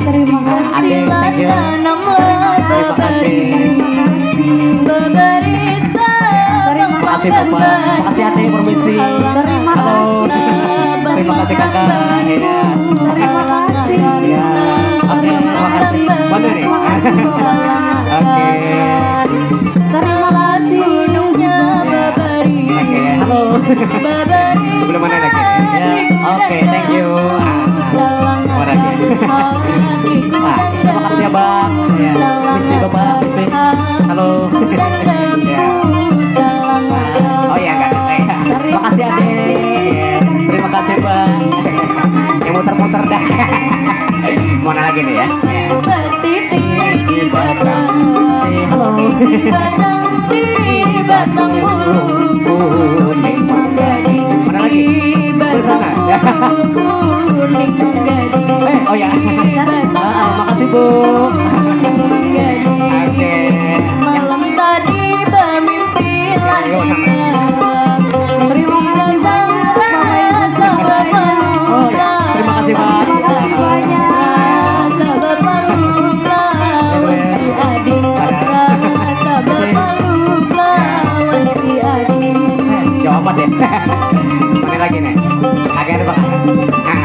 Terima kasih. Adek, thank you. Terima kasih. Terima kasih. Makasih, Bapak. Makasih, Ade. Permisi. Terima kasih. Terima kasih, Kakak. Iya. Terima kasih. Iya. Oke, terima kasih. Mana nih? Oke. Terima kasih. Oke, halo. Sebelum mana lagi? Ya, oke, thank you. Ah, mana lagi? Ah, terima kasih ya, Bang. Ya, misi Bapak, misi. Halo. Ya. Oh ya, enggak ada ya. Makasih, Ade. Ya, terima kasih, Bang. Yang muter-muter dah. Mana lagi nih ya? Titik di batang, halo. Di batang, di batang bulu kuning manggading. Mana lagi? Di batang bulu kuning manggading. Eh, oh ya. Ah, ah, makasih, Bu. Kuning manggading. Oke. Malam tadi bamimpi. Terima kasih banyak, Bapak Ibu. Oh, ya. Terima kasih, Pak. Terima kasih banyak. Rasa bapalup lawan si Adi. Rasa bapalup lawan si Adi. Eh, jawab deh. Mana lagi nih? Agak ada, Pak. Ah.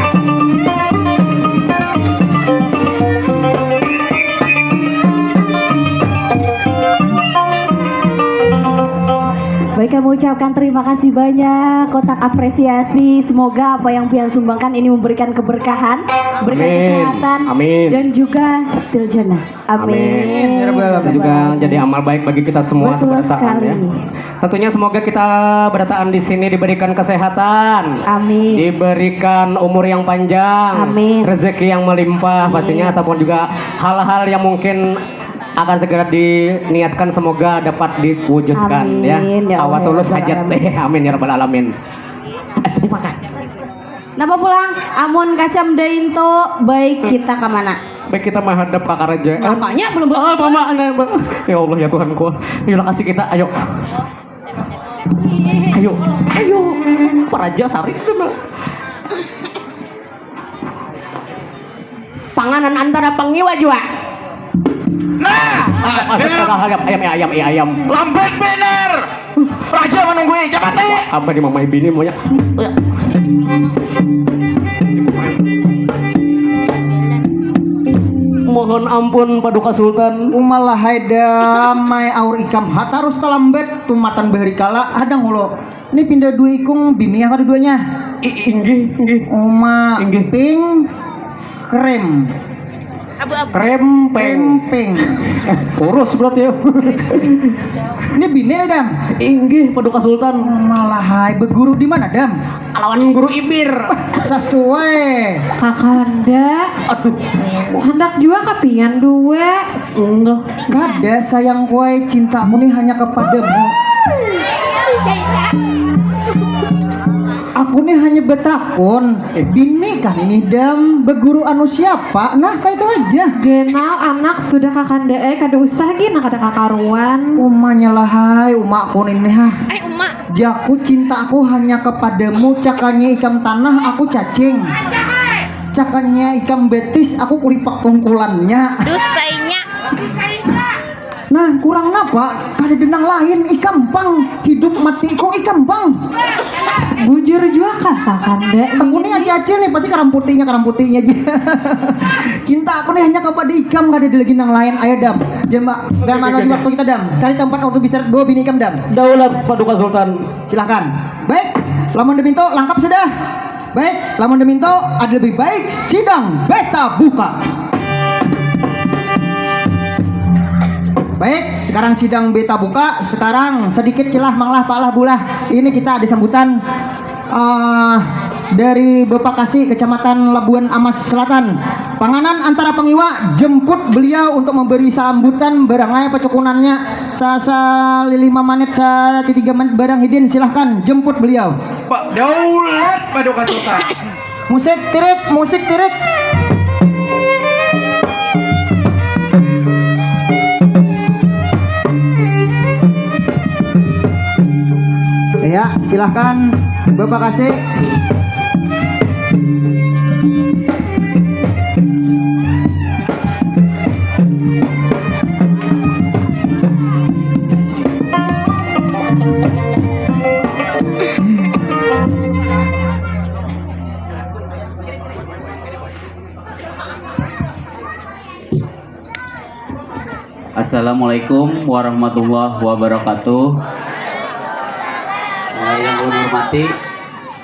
Ucapkan terima kasih banyak, kotak apresiasi. Semoga apa yang pian sumbangkan ini memberikan keberkahan, memberikan Amin. kesehatan, Amin. dan juga tiljana. Amin. Amin. Ya Rabbal Alamin. Dan juga jadi amal baik bagi kita semua Betul seberataan sekali. Ya. Tentunya semoga kita berataan di sini diberikan kesehatan, Amin. diberikan umur yang panjang, Amin. rezeki yang melimpah Amin. pastinya, ataupun juga hal-hal yang mungkin akan segera diniatkan semoga dapat diwujudkan. Amin, ya Awak Allah, tulus ya Rabbal hajat Alamin. Amin ya rabbal alamin. Napa pulang? Amun kacam dain tu baik kita ke mana? Baik, kita menghadap ka karajaan. Makanya belum Ah, mama, anak, Bang. Ya Allah ya Tuhanku. Ayolah kasih kita, ayo. Ayo, ayo. Paraja sari. Panganan antara pengiwa jua. Nah, Astaga, ayam, ayam, ayam, ayam. Lambat bener. Raja menunggui, cepat eh. Apa di mamai bini maunya? Mohon ampun Paduka Sultan. Umalah hai damai aur ikam ha tarus talambat tumatan bahari kala ada ngulo. Ini pindah dua ikung bini ya kada duanya. I- inggih, inggih. Uma Inggih. ping krem Krempeng. krempeng. Eh, kurus berarti ya. Ini bini nih dam. Inggih, Paduka Sultan. Umalah hai beguru di mana dam? Lawan guru ibir. Sesuai. Kakanda, Aduh. Hendak jua kapian dua. Enggak. Kada sayang kuai cintaku nih hanya kepadamu. Aku nih hanya betakun, bini kan ini dam beguru anu siapa? Nah kayak itu aja. Genal anak sudah kakanda eh kada usah gina kada kakaruan. Umanya lah hai umakku ini ha. Ai uma, Jaku cintaku hanya kepadamu, cakanya ikam tanah aku cacing. Cakanya ikam betis aku kulipak tungkulannya. Dustainya. Nah, kurang napa? Kada denang lain ikam pang. Hidup matiku ikam pang. Bujur jua kah kakanda? Tekuni acil-acil nih pasti karamputinya karamputinya aja. Cinta aku nih hanya kepada ikam kada ada lagi nang lain. Ayo dam. Jangan ma- jangan mana lagi waktu kita dam. Cari tempat waktu bisa bawa bini ikam dam. Daulat Paduka Sultan. Silahkan. Baik, lamun deminto langkap sudah. Baik, lamun deminto ada lebih baik sidang beta buka. Baik, sekarang sidang beta buka. Sekarang sedikit celah manglah palah bulah. Ini kita ada sambutan eh, dari Bapak Kasih Kecamatan Labuan Amas Selatan. Panganan antara pengiwa jemput beliau untuk memberi sambutan barangai pacukunannya sa sa lima menit sa tiga menit barang hidin silahkan jemput beliau. Pak Daulat Paduka Sultan. Musik tirik, musik tirik. Ya, silahkan Bapak Kasih. Assalamualaikum warahmatullahi wabarakatuh. Eh, yang ulun hormati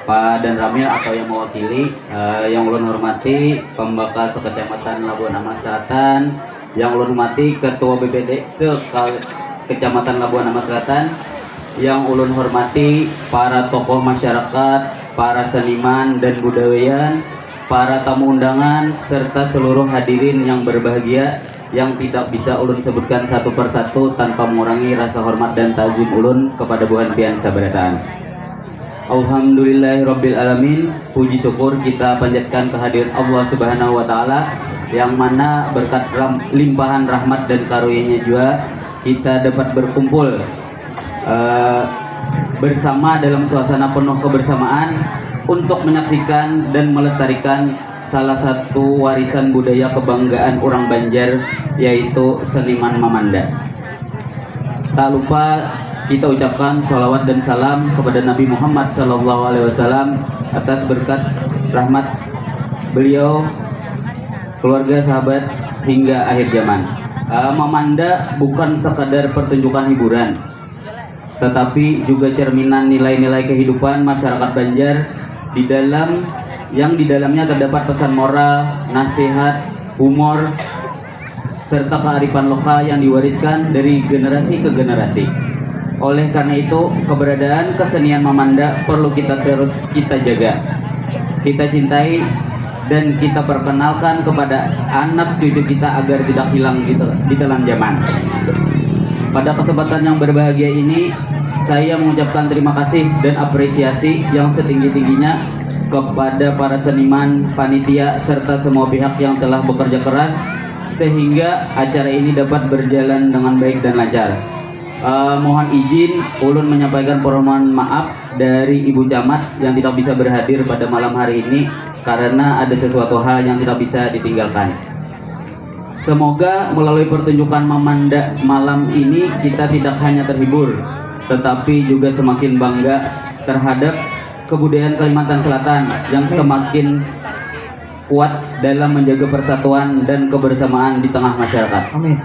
Pak Dan Ramil atau yang mewakili, eh, yang ulun hormati pembakal sekecamatan Labuan Amas Selatan, yang ulun hormati ketua B P D se Kecamatan Labuan Amas Selatan, yang ulun hormati para tokoh masyarakat, para seniman dan budayawan, para tamu undangan, serta seluruh hadirin yang berbahagia yang tidak bisa ulun sebutkan satu persatu tanpa mengurangi rasa hormat dan takzim ulun kepada buhan pian sabarataan. Alhamdulillahirabbil alamin, puji syukur kita panjatkan kehadiran Allah Subhanahu wa taala yang mana berkat ram- limpahan rahmat dan karunia-Nya jua kita dapat berkumpul eh, bersama dalam suasana penuh kebersamaan untuk menyaksikan dan melestarikan salah satu warisan budaya kebanggaan orang Banjar yaitu seniman mamanda. Tak lupa kita ucapkan salawat dan salam kepada Nabi Muhammad sallallahu alaihi wasallam atas berkat rahmat beliau, keluarga, sahabat hingga akhir zaman. Eh, mamanda bukan sekadar pertunjukan hiburan, tetapi juga cerminan nilai-nilai kehidupan masyarakat Banjar di dalam, yang di dalamnya terdapat pesan moral, nasihat, humor, serta kearifan lokal yang diwariskan dari generasi ke generasi. Oleh karena itu, keberadaan kesenian Mamanda perlu kita terus kita jaga, kita cintai, dan kita perkenalkan kepada anak cucu kita agar tidak hilang di tel-, ditelan zaman. Pada kesempatan yang berbahagia ini, saya mengucapkan terima kasih dan apresiasi yang setinggi-tingginya kepada para seniman, panitia, serta semua pihak yang telah bekerja keras sehingga acara ini dapat berjalan dengan baik dan lancar. Eh, mohon izin ulun menyampaikan permohonan maaf dari Ibu Camat yang tidak bisa berhadir pada malam hari ini karena ada sesuatu hal yang tidak bisa ditinggalkan. Semoga melalui pertunjukan Mamanda malam ini kita tidak hanya terhibur, tetapi juga semakin bangga terhadap kebudayaan Kalimantan Selatan yang semakin kuat dalam menjaga persatuan dan kebersamaan di tengah masyarakat. Amin.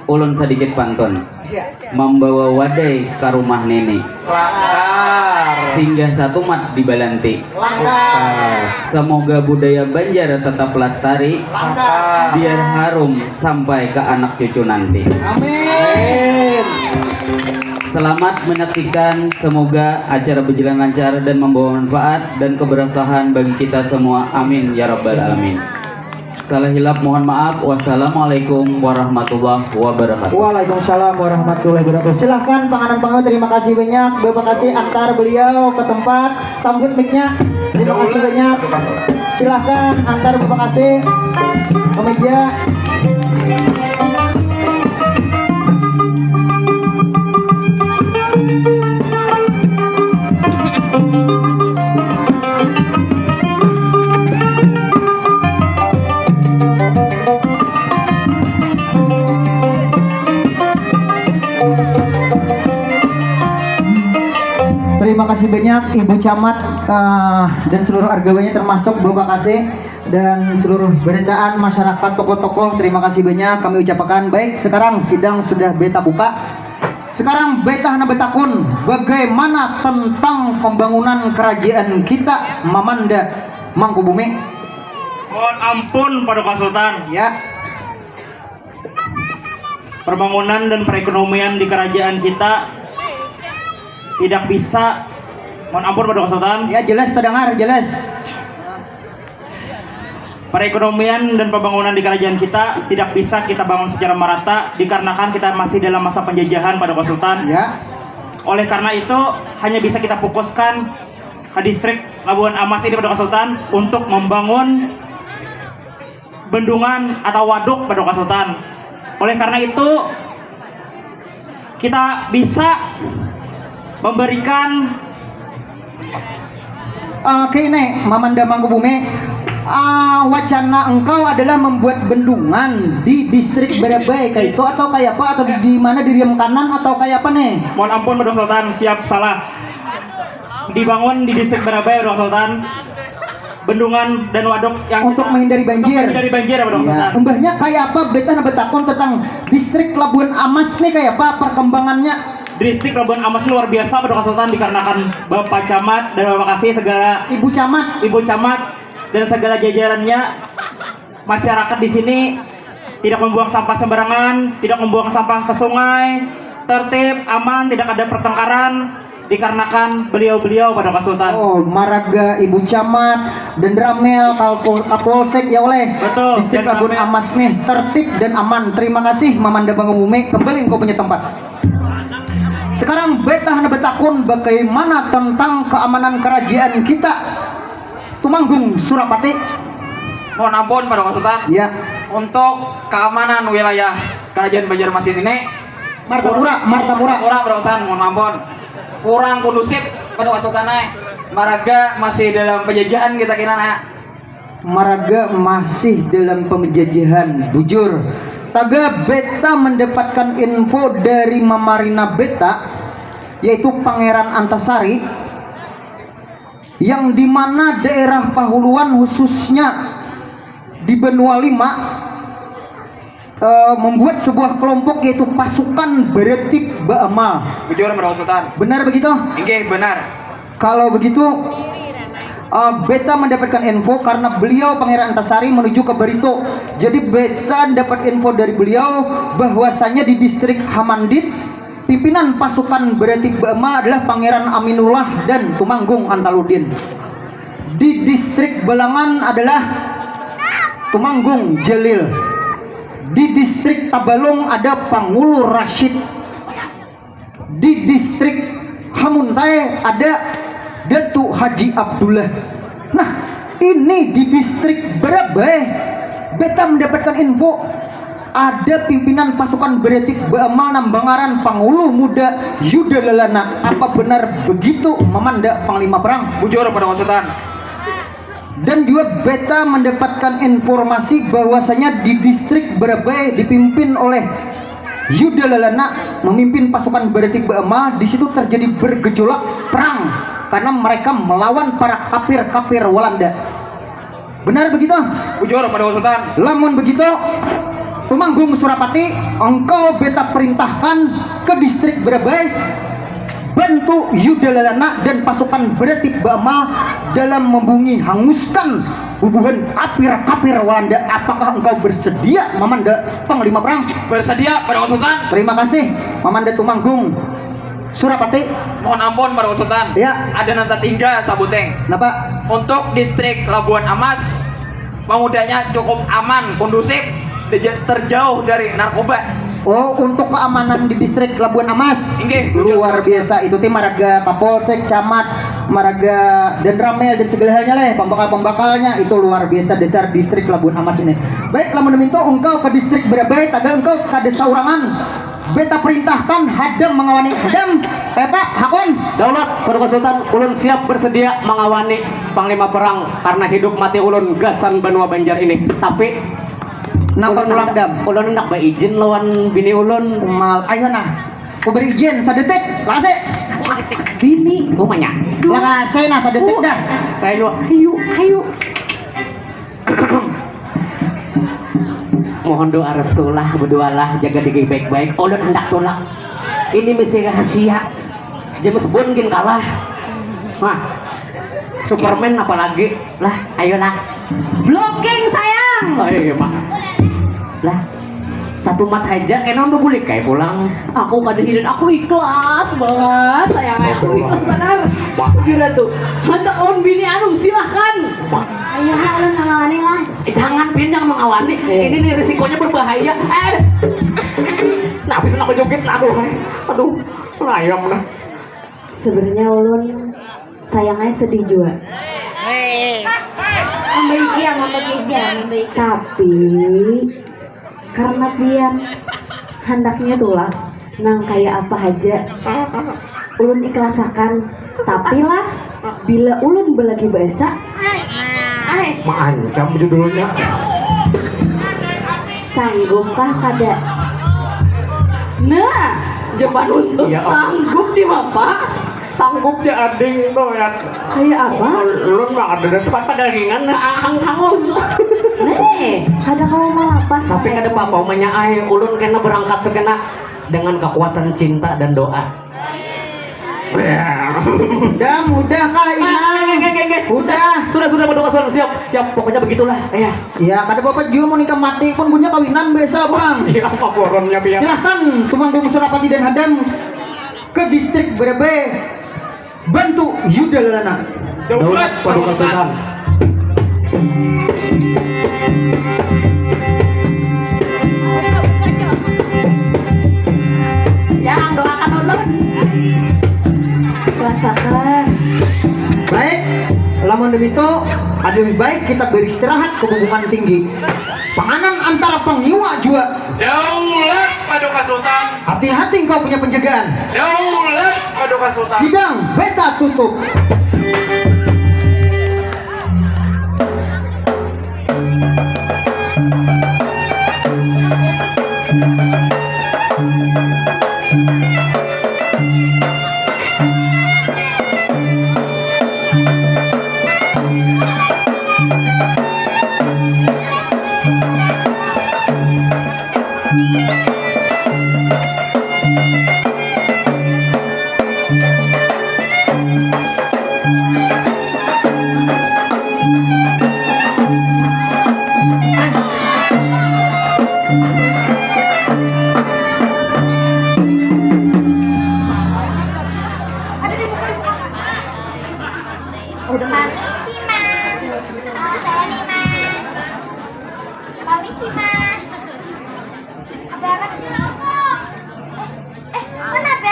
Ulun sedikit pantun. Iya. Membawa wadai ke rumah nini. Langkar. Singgah satumat di balanti. Langkar. Semoga budaya Banjar tetap lestari. Langkar. Biar harum sampai ke anak cucu nanti. Amin. Selamat menyaksikan, semoga acara berjalan lancar dan membawa manfaat dan keberkahan bagi kita semua. Amin ya rabbal alamin. Salah hilap mohon maaf. Wassalamualaikum warahmatullahi wabarakatuh. Waalaikumsalam warahmatullahi wabarakatuh. Silahkan panganan pangawai, terima kasih banyak. Bapak Kasih antar beliau ke tempat, sambut mic-nya. Terima kasih banyak. Silahkan antar Bapak Kasih ke meja. Terima kasih banyak Ibu Camat, eh, dan seluruh argawanya, termasuk Bapak Kasih dan seluruh barataan masyarakat, tokoh-tokoh. Terima kasih banyak kami ucapakan. Baik, sekarang sidang sudah beta buka. Sekarang beta handak batakun, bagaimana tentang pembangunan kerajaan kita Mamanda Mangkubumi? Mohon ampun, Paduka Sultan. Ya. Perbangunan dan perekonomian di kerajaan kita tidak bisa, mohon ampun, Paduka Sultan. Ya, jelas terdengar, jelas. Perekonomian dan pembangunan di kerajaan kita tidak bisa kita bangun secara merata dikarenakan kita masih dalam masa penjajahan, Paduka Sultan. Ya. Oleh karena itu, hanya bisa kita fokuskan ke distrik Labuhan Amas ini, Paduka Sultan, untuk membangun bendungan atau waduk, Paduka Sultan. Oleh karena itu, kita bisa memberikan. Oke, ini Mamanda Mangkubumi. Ah, wacana engkau adalah membuat bendungan di distrik Barabai, kayak itu atau kayak apa, atau di, di mana, di Riam Kanan atau kayak apa nih? Mohon ampun, Paduka Sultan, siap salah. Dibangun di distrik Barabai, Paduka Sultan, bendungan dan waduk yang untuk kita, menghindari banjir. Untuk menghindari banjir, Paduka Sultan. Iya. Imbahnya kayak apa? Beta handak batakun tentang distrik Labuhan Amas nih, kayak apa perkembangannya? Distrik Labuhan Amas luar biasa, Paduka Sultan, dikarenakan Bapak Camat dan Bapak Kasih segala, Ibu Camat. Ibu Camat dan segala jajarannya, masyarakat di sini tidak membuang sampah sembarangan, tidak membuang sampah ke sungai, tertib, aman, tidak ada pertengkaran dikarenakan beliau-beliau, Paduka Sultan. Oh, maraga Ibu Camat dan Ramel, Kapol-, Kapolsek ya, oleh. Betul, distrik Labuhan Amas nih, tertib dan aman. Terima kasih, Mamanda Mangkubumi. Kembali engkau punya tempat. Sekarang beta handak batakun bagaimana tentang keamanan kerajaan kita. Tumanggung Surapati. Mohon ampun, Paduka Sultan. Ya. Untuk keamanan wilayah Kerajaan Banjarmasin ini, Martapura, Martapura. Martapura, Paduka Sultan, mohon ampun. Kurang kondusif, Paduka Sultan, ai. Maraga masih dalam penjajahan kita kira, nah. Maraga masih dalam penjajahan, bujur. Taga beta mendapatkan info dari mamarina beta, yaitu Pangeran Antasari, yang dimana daerah Pahuluan, khususnya di Benua Lima, eh, membuat sebuah kelompok, yaitu pasukan Beretip Baamal. Bujur, Pada Sultan. Benar begitu? Inggih, benar. Kalau begitu, eh, beta mendapatkan info karena beliau Pangeran Antasari menuju ke Barito. Jadi beta dapat info dari beliau bahwasanya di distrik Hamandit, pimpinan pasukan Beretip Baamal adalah Pangeran Aminullah dan Tumanggung Antaludin. Di distrik Belangan adalah Tumanggung Jalil. Di distrik Tabalong ada Pangulu Rashid. Di distrik Hamuntai ada Datu Haji Abdullah. Nah, ini di distrik Barabai, beta mendapatkan info ada pimpinan pasukan Beretip Baamal nang bangaran Pangulu Muda Yuda Lalana. Apa benar begitu, Mamanda Panglima Perang? Bujur, Pada Sultan. Dan juga beta mendapatkan informasi bahwasanya di distrik Barabai dipimpin oleh Yuda Lalana memimpin pasukan Beretip Baamal, di situ terjadi bergejolak perang karena mereka melawan para kapir-kapir Walanda. Benar begitu? Bujur, Pada Sultan. Lamun begitu, Tumanggung Surapati, engkau beta perintahkan ke distrik Barabai, bantu Yuda Lalana dan pasukan Beretip Baamal dalam membungi hanguskan bubuhan kapir-kapir Walanda. Apakah engkau bersedia, Mamanda Panglima Perang? Bersedia, Pada Sultan. Terima kasih, Mamanda Tumanggung Surapati. Mohon ampun, Pada Sultan. Ya. Ada nang tatinggal sabuteng. Napa? Untuk distrik Labuan Amas, pemudanya cukup aman, kondusif, deja-, terjauh dari narkoba. Oh, untuk keamanan di distrik Labuan Amas. Inggih, luar biasa. Itu tim maraga Kapolsek, Camat, maraga Danramil dan segala halnya lah, pembakal-pembakalnya itu luar biasa dasar distrik Labuan Amas ini. Baik, lamun demitu engkau ke distrik Barabai, tagal engkau kada saurangan. Beta perintahkan Hadam mangawani. Hadam, eh, Pak, Hakun. Daulat, Paduka Sultan, ulun siap bersedia mangawani Panglima Perang karena hidup mati ulun gasan banua Banjar ini. Tapi napa pulang, Dam? Ulun hendak beizin lawan bini ulun. Umal, ayo nah. Ku beri izin sadetik, lakasi. Bini, umanya. Lakasi nah sadetik dah. Ayo, ayo, ayo. Mohon doa restulah, berdoalah, jaga diri baik-baik. Ulun hendak tulak. Ini misi rahasia. James Bond gin kalah. Nah, Superman apalagi. Lah, ayolah. Blocking, sayang. Oh iya, iya, Pak. Lah, satu mat haja, kenapa bulik kayak pulang? Aku kada hidup, aku ikhlas banget, sayang. Aku ikhlas benar. Pak. Jura tuh, hendak lawan bini anu, silahkan. Pak. Ayo, ulun mangawani lah. Eh, jangan, Pin, jangan mengawani. Eh. Ini nih risikonya berbahaya. Eh. Nah, bisa nak joget, aduh. Aduh, ayam nah. Sebenarnya ulun sayangnya sedih juga. Wes. Membaiki ya, membaiki ya, membaiki. Tapi karena pian handaknya tuh lah, nang kayak apa aja ulun ikhlasakan. Tapi lah, bila ulun belagi bahasa, ai, maancam judulnya. Sanggupkah kada? Nah, jaman untuk ya, sanggup di mapa? Sanggup ya ading tuh ya. Kayak apa? Ulun mah ada tempat pada ringan, nah, hang hangus. Nih, kada kawa malapas. Tapi kada apa-apa, umanya ai, ulun kena berangkat tuh kena dengan kekuatan cinta dan doa. Dah, udah kah, Inang? Udah. Sudah, sudah, Paduka Sultan. Siap, siap. Pokoknya begitulah. Ya. Ya, kada apa-apa jua mun ikam mati pun punya kawinan biasa, Bang. Iya, apa borongnya, Pian? Silahkan, Tumanggung Surapati dan Hadam ke distrik Barabai. Bantu Yuda Lalana. Daulat Paduka Sultan. Yang doakan ulun. Rasakan. Baik, lamun demitu, lebih baik kita beristirahat ke bubungan tinggi. Panganan antara pangiwa jua. Daulat Paduka Sultan. Hati-hati engkau punya penjagaan. Daulat Paduka Sultan. Sidang beta tutup.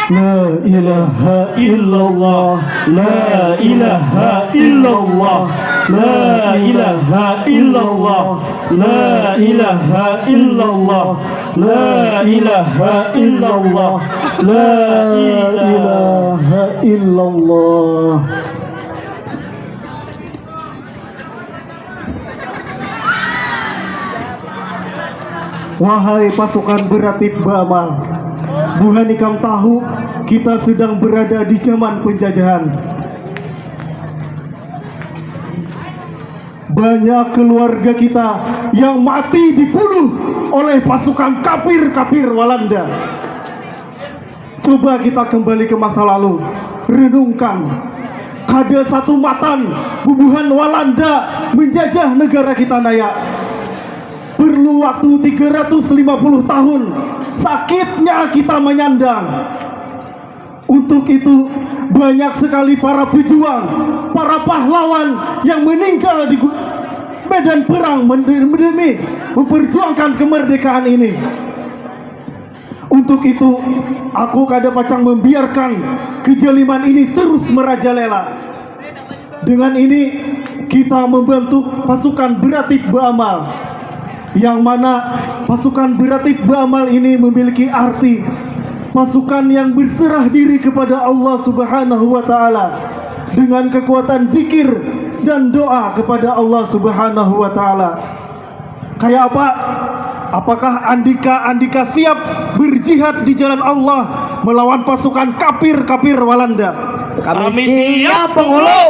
La ilaha illallah, la ilaha illallah, la ilaha illallah, la ilaha illallah, la ilaha illallah, la ilaha illallah. Wahai pasukan beratip baamal, buhan ikam tahu kita sedang berada di zaman penjajahan. Banyak keluarga kita yang mati dibunuh oleh pasukan kafir-kafir Walanda. Coba kita kembali ke masa lalu, renungkan. Kada satu matan bubuhan Walanda menjajah negara kita naya. Perlu waktu tiga ratus lima puluh tahun, sakitnya kita menyandang. Untuk itu, banyak sekali para pejuang, para pahlawan yang meninggal di gu- medan perang men- demi memperjuangkan kemerdekaan ini. Untuk itu, aku kada pacang membiarkan kejaliman ini terus merajalela. Dengan ini, kita membentuk pasukan beratip baamal, yang mana pasukan beratip baamal ini memiliki arti pasukan yang berserah diri kepada Allah Subhanahu wa Ta'ala dengan kekuatan zikir dan doa kepada Allah Subhanahu wa Ta'ala. Kayak apa? Apakah andika-andika siap berjihad di jalan Allah melawan pasukan kafir-kafir Walanda? Kami siap, penghulu.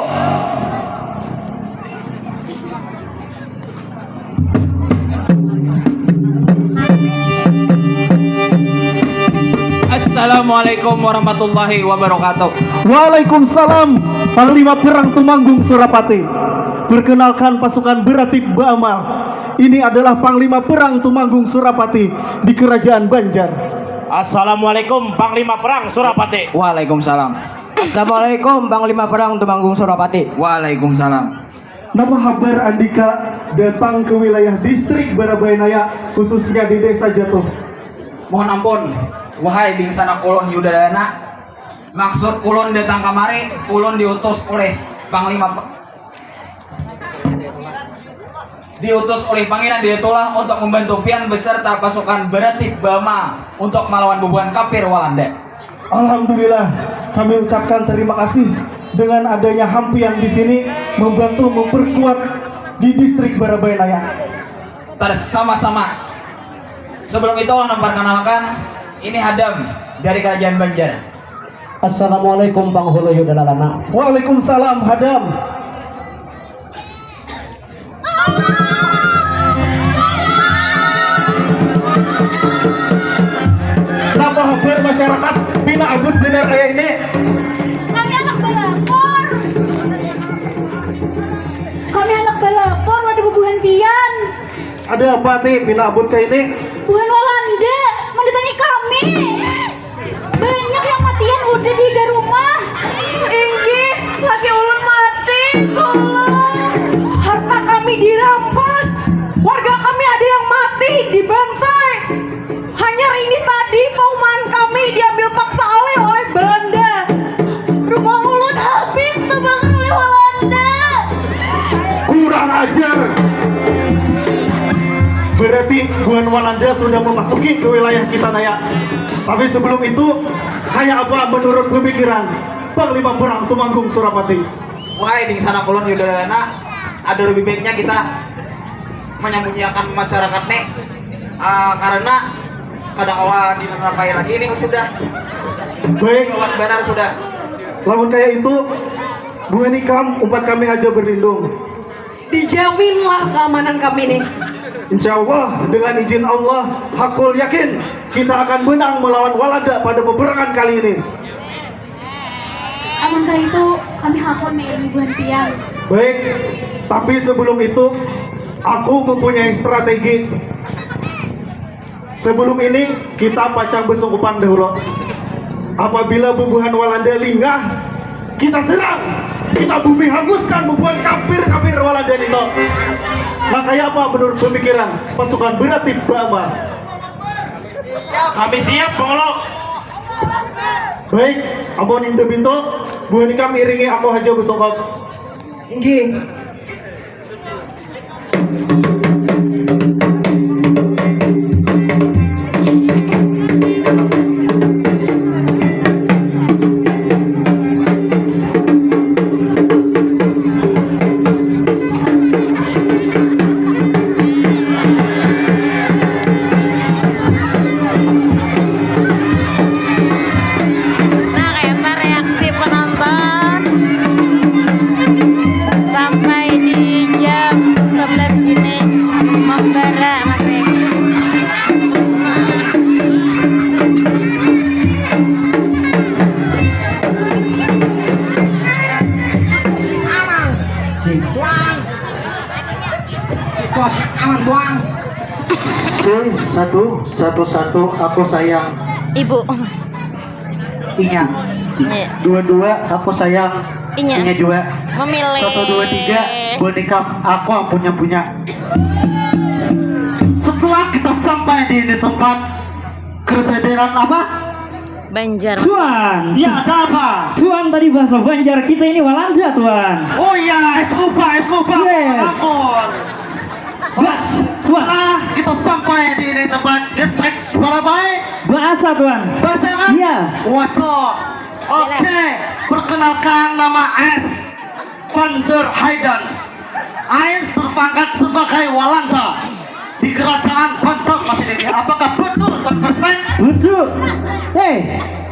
Assalamualaikum warahmatullahi wabarakatuh. Waalaikumsalam, Panglima Perang Tumanggung Surapati. Perkenalkan pasukan beratip baamal. Ini adalah Panglima Perang Tumanggung Surapati di Kerajaan Banjar. Assalamualaikum, Panglima Perang Surapati. Waalaikumsalam. Assalamualaikum, Panglima Perang Tumanggung Surapati. Waalaikumsalam. Napa habar andika datang ke wilayah distrik Barabai Naya, khususnya di Desa Jatuh? Mohon ampun, wahai dingsanak ulun Yudayana. Maksud ulun datang kamari, ulun diutus oleh Panglima Pe- diutus oleh Pangeran Dayatullah untuk membantu pian beserta pasukan beratip baamal untuk melawan bubuhan kafir Walanda. Alhamdulillah, kami ucapkan terima kasih dengan adanya hampian di sini membantu memperkuat di distrik Barabai Naya. Tersama-sama. Sebelum itu, ulun memperkenalkan, ini Hadam dari Kerajaan Banjar. Assalamualaikum, Panghulu Yudalalana. Waalaikumsalam, Hadam. Napa habar masyarakat? Pina agut banar kaya ini. Kami handak balapor. Kami handak balapor, wadah bubuhan pian. Ada apa ti, pina agut kaya ini? Buhan Walanda mandatangi kami. Banyak yang matian udah di higa rumah. Inggih, laki ulun mati, tolong. Harta kami dirampas. Warga kami ada yang mati, dibantai. Hanyar ini tadi, pauman kami diambil paksa alih oleh Belanda. Rumah ulun habis tabangan oleh Walanda. Kurang ajar. Berarti buhan Walanda sudah memasuki ke wilayah kita, Naya. Tapi sebelum itu, kayak apa menurut pemikiran Panglima Perang Tumanggung Surapati? Wahai dingsanak ulun Yudayana, ada lebih baiknya kita menyembunyiakan masyarakat nih, ah, karena kada kawa dinamai lagi ini sudah. Baik. Lewat banar sudah. Lamun kaya itu, buhan ikam umpat kami haja berlindung. Dijaminlah keamanan kami nih. Insya Allah, dengan izin Allah, hakul yakin kita akan menang melawan Walanda pada peperangan kali ini. Amun kaya itu, kami hakun mairingi buhan pian. Baik, tapi sebelum itu, aku mempunyai strategi. Sebelum ini, kita pacang besungkupan dahulu. Apabila bubuhan Walanda lingah, kita serang, kita bumi hanguskan bubuhan kafir-kafir Walanda nito. Nah, kaya apa menurut pemikiran pasukan beratip baamal? Kami siap, Pangulu. Baik, amun inda pintu, buhan ikam iringi aku haja besokop. Inggih. Nah, kayak apa reaksi penonton sampai di jam sebelas ini membara masih. Bos, aman tuang. C satu satu satu, aku sayang Ibu. inya. Iya. Dua dua, aku sayang Inya. inya juga. Memilih. Satu dua tiga, boneka aku yang punya punya. Setelah kita sampai di, di tempat kersederan apa? Banjar. Tuan, Ya, ada apa? Tuan, tadi bahasa Banjar, kita ini Walanda, Tuan. Oh iya, es lupa, es lupa. Yes. Ampun. Bas, Tuan, Nah, kita sampai di, di tempat gestek suara baik. Bahasa, Tuan. Bahasa apa? Iya. Waco. Oke, perkenalkan, nama Ais van der Heidens. Ais terpangkat sebagai Walanda di kerajaan Banten masih ini. Apakah betul, Tuan Perspek? Betul. Eh,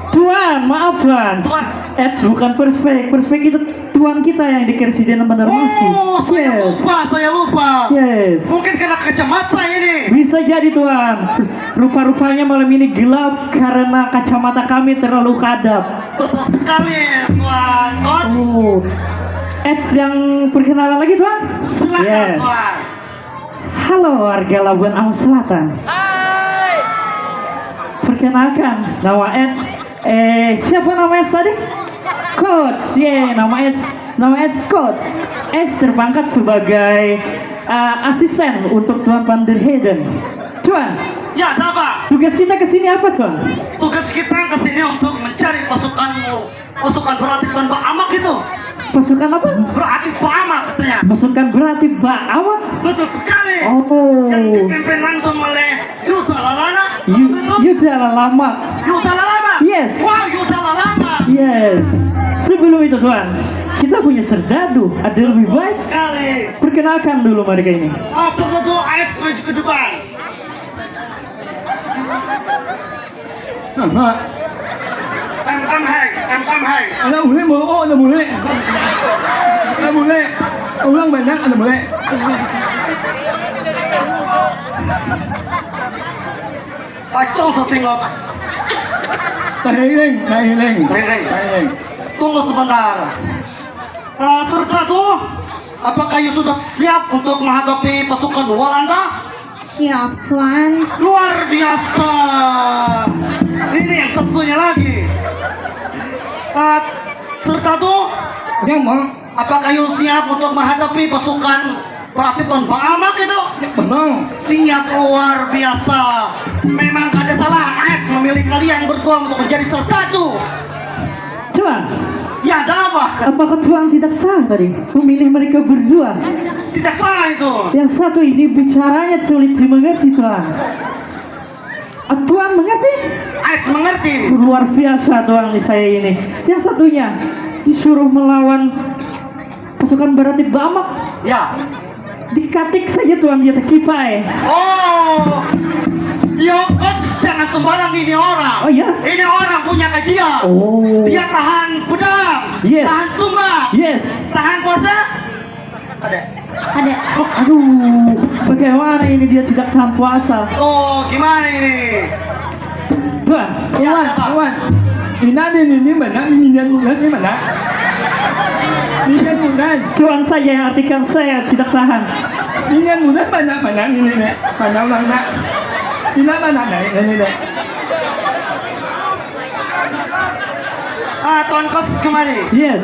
Tuan, maaf, Tuan. Tuan. Eits, bukan Perspek. Perspek itu Tuan kita yang di Kersiden Banjarmasin. Oh, saya Yes. lupa, saya lupa. Yes. Mungkin kena kacamata ini. Bisa jadi, Tuan. Rupa-rupanya malam ini gelap karena kacamata kami terlalu kadap. Betul sekali, Tuan. Coach, Oh. Eits, yang perkenalan lagi, Tuan. silakan, Yes. Tuan. Halo, warga Labuan Alam Selatan. Perkenalkan, nama Eits. Eh, siapa nama Eits tadi? Coach. Ye, nama Eits. Nama Eits Coach. Eits terpangkat sebagai eh, asisten untuk Tuan van der Heijden. Tuan, Ya, ada apa? Tugas kita ke sini apa, Tuan? Tugas kita ke sini untuk mencari pasukan, pasukan beratip dan baamak itu. Pasukan apa? Beratip baamak katanya. Pasukan beratip baamak? Betul sekali. Oh. Yang dipimpin langsung oleh Yuda Lalana. Yu- Betul? Yuda Lalama. Yuda Lalama. Yes. Wow, Yuda Lalama. Yes. Sebelum itu, Tuan, kita punya serdadu. Ada lebih baik. Sekali. Perkenalkan dulu mereka ini. Ah, serdadu Ais maju ke depan. Nah, Tam tam hai, tam tam hai. Anak bule mau, oh, anak bule. Anak bule. Ulang banyak, anak bule. Pacul sesingot. Tahiring, tahiring. Tahiring. Tahiring. Tunggu sebentar. Ah, serdadu, apakah you sudah siap untuk menghadapi pasukan Walanda? Siap, Tuan. Luar biasa. Ini yang satunya lagi. Ah, serdadu, Oke, mau. Apakah you siap untuk menghadapi pasukan beratip dan baamak itu? Benang. Siap luar biasa. Memang kada salah, Ais memilih kalian berdua untuk menjadi serdadu. Tuan, Ya, ada apa? apakah Tuan tidak salah tadi memilih mereka berdua? Tidak salah itu. Yang satu ini bicaranya sulit dimengerti, Tuan. Ah, Tuan mengerti? Ais mengerti. Luar biasa, Tuan, di saya ini. Yang satunya disuruh melawan pasukan beratip baamak. Ya. Dikatik saja, Tuan, dia tekipai. Oh. Yo, Coach, jangan sembarang ini orang. Oh, iya? Ini orang punya kajian. Oh. Dia tahan pedang, Yes. tahan tumbak, Yes. tahan puasa. Ada. Ada. Aduh, bagaimana ini dia tidak tahan puasa? Oh, gimana ini? Tuan, Tuan, Tuan. Ini ada ini, ini mana? Ini yang udah, ini mana? Ini yang udah. Tuan saja yang artikan, saya tidak tahan. Ini yang udah mana, mana ini, Nek? Mana ulang, Nak? Ini mana, Nek? Ini, Nek. Ah, Tuan Coach kemari. Yes.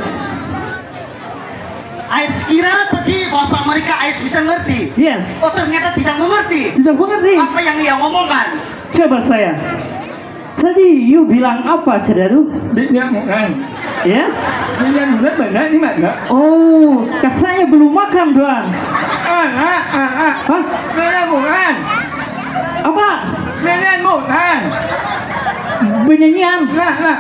Ais kira tadi bahasa Amerika Ais bisa ngerti. Yes. Oh, ternyata tidak mengerti. Tidak mengerti. Apa yang ia ngomongkan? Coba saya. Tadi you bilang apa, Saudara? Binian Muan. Yes? Binian Muan mana? Di mana? Oh, katanya belum makan, Tuan. Ah, ah, ah, ah. Hah? Binian Muan. Apa? Binian Muan. Benyanyian? Nah, nah.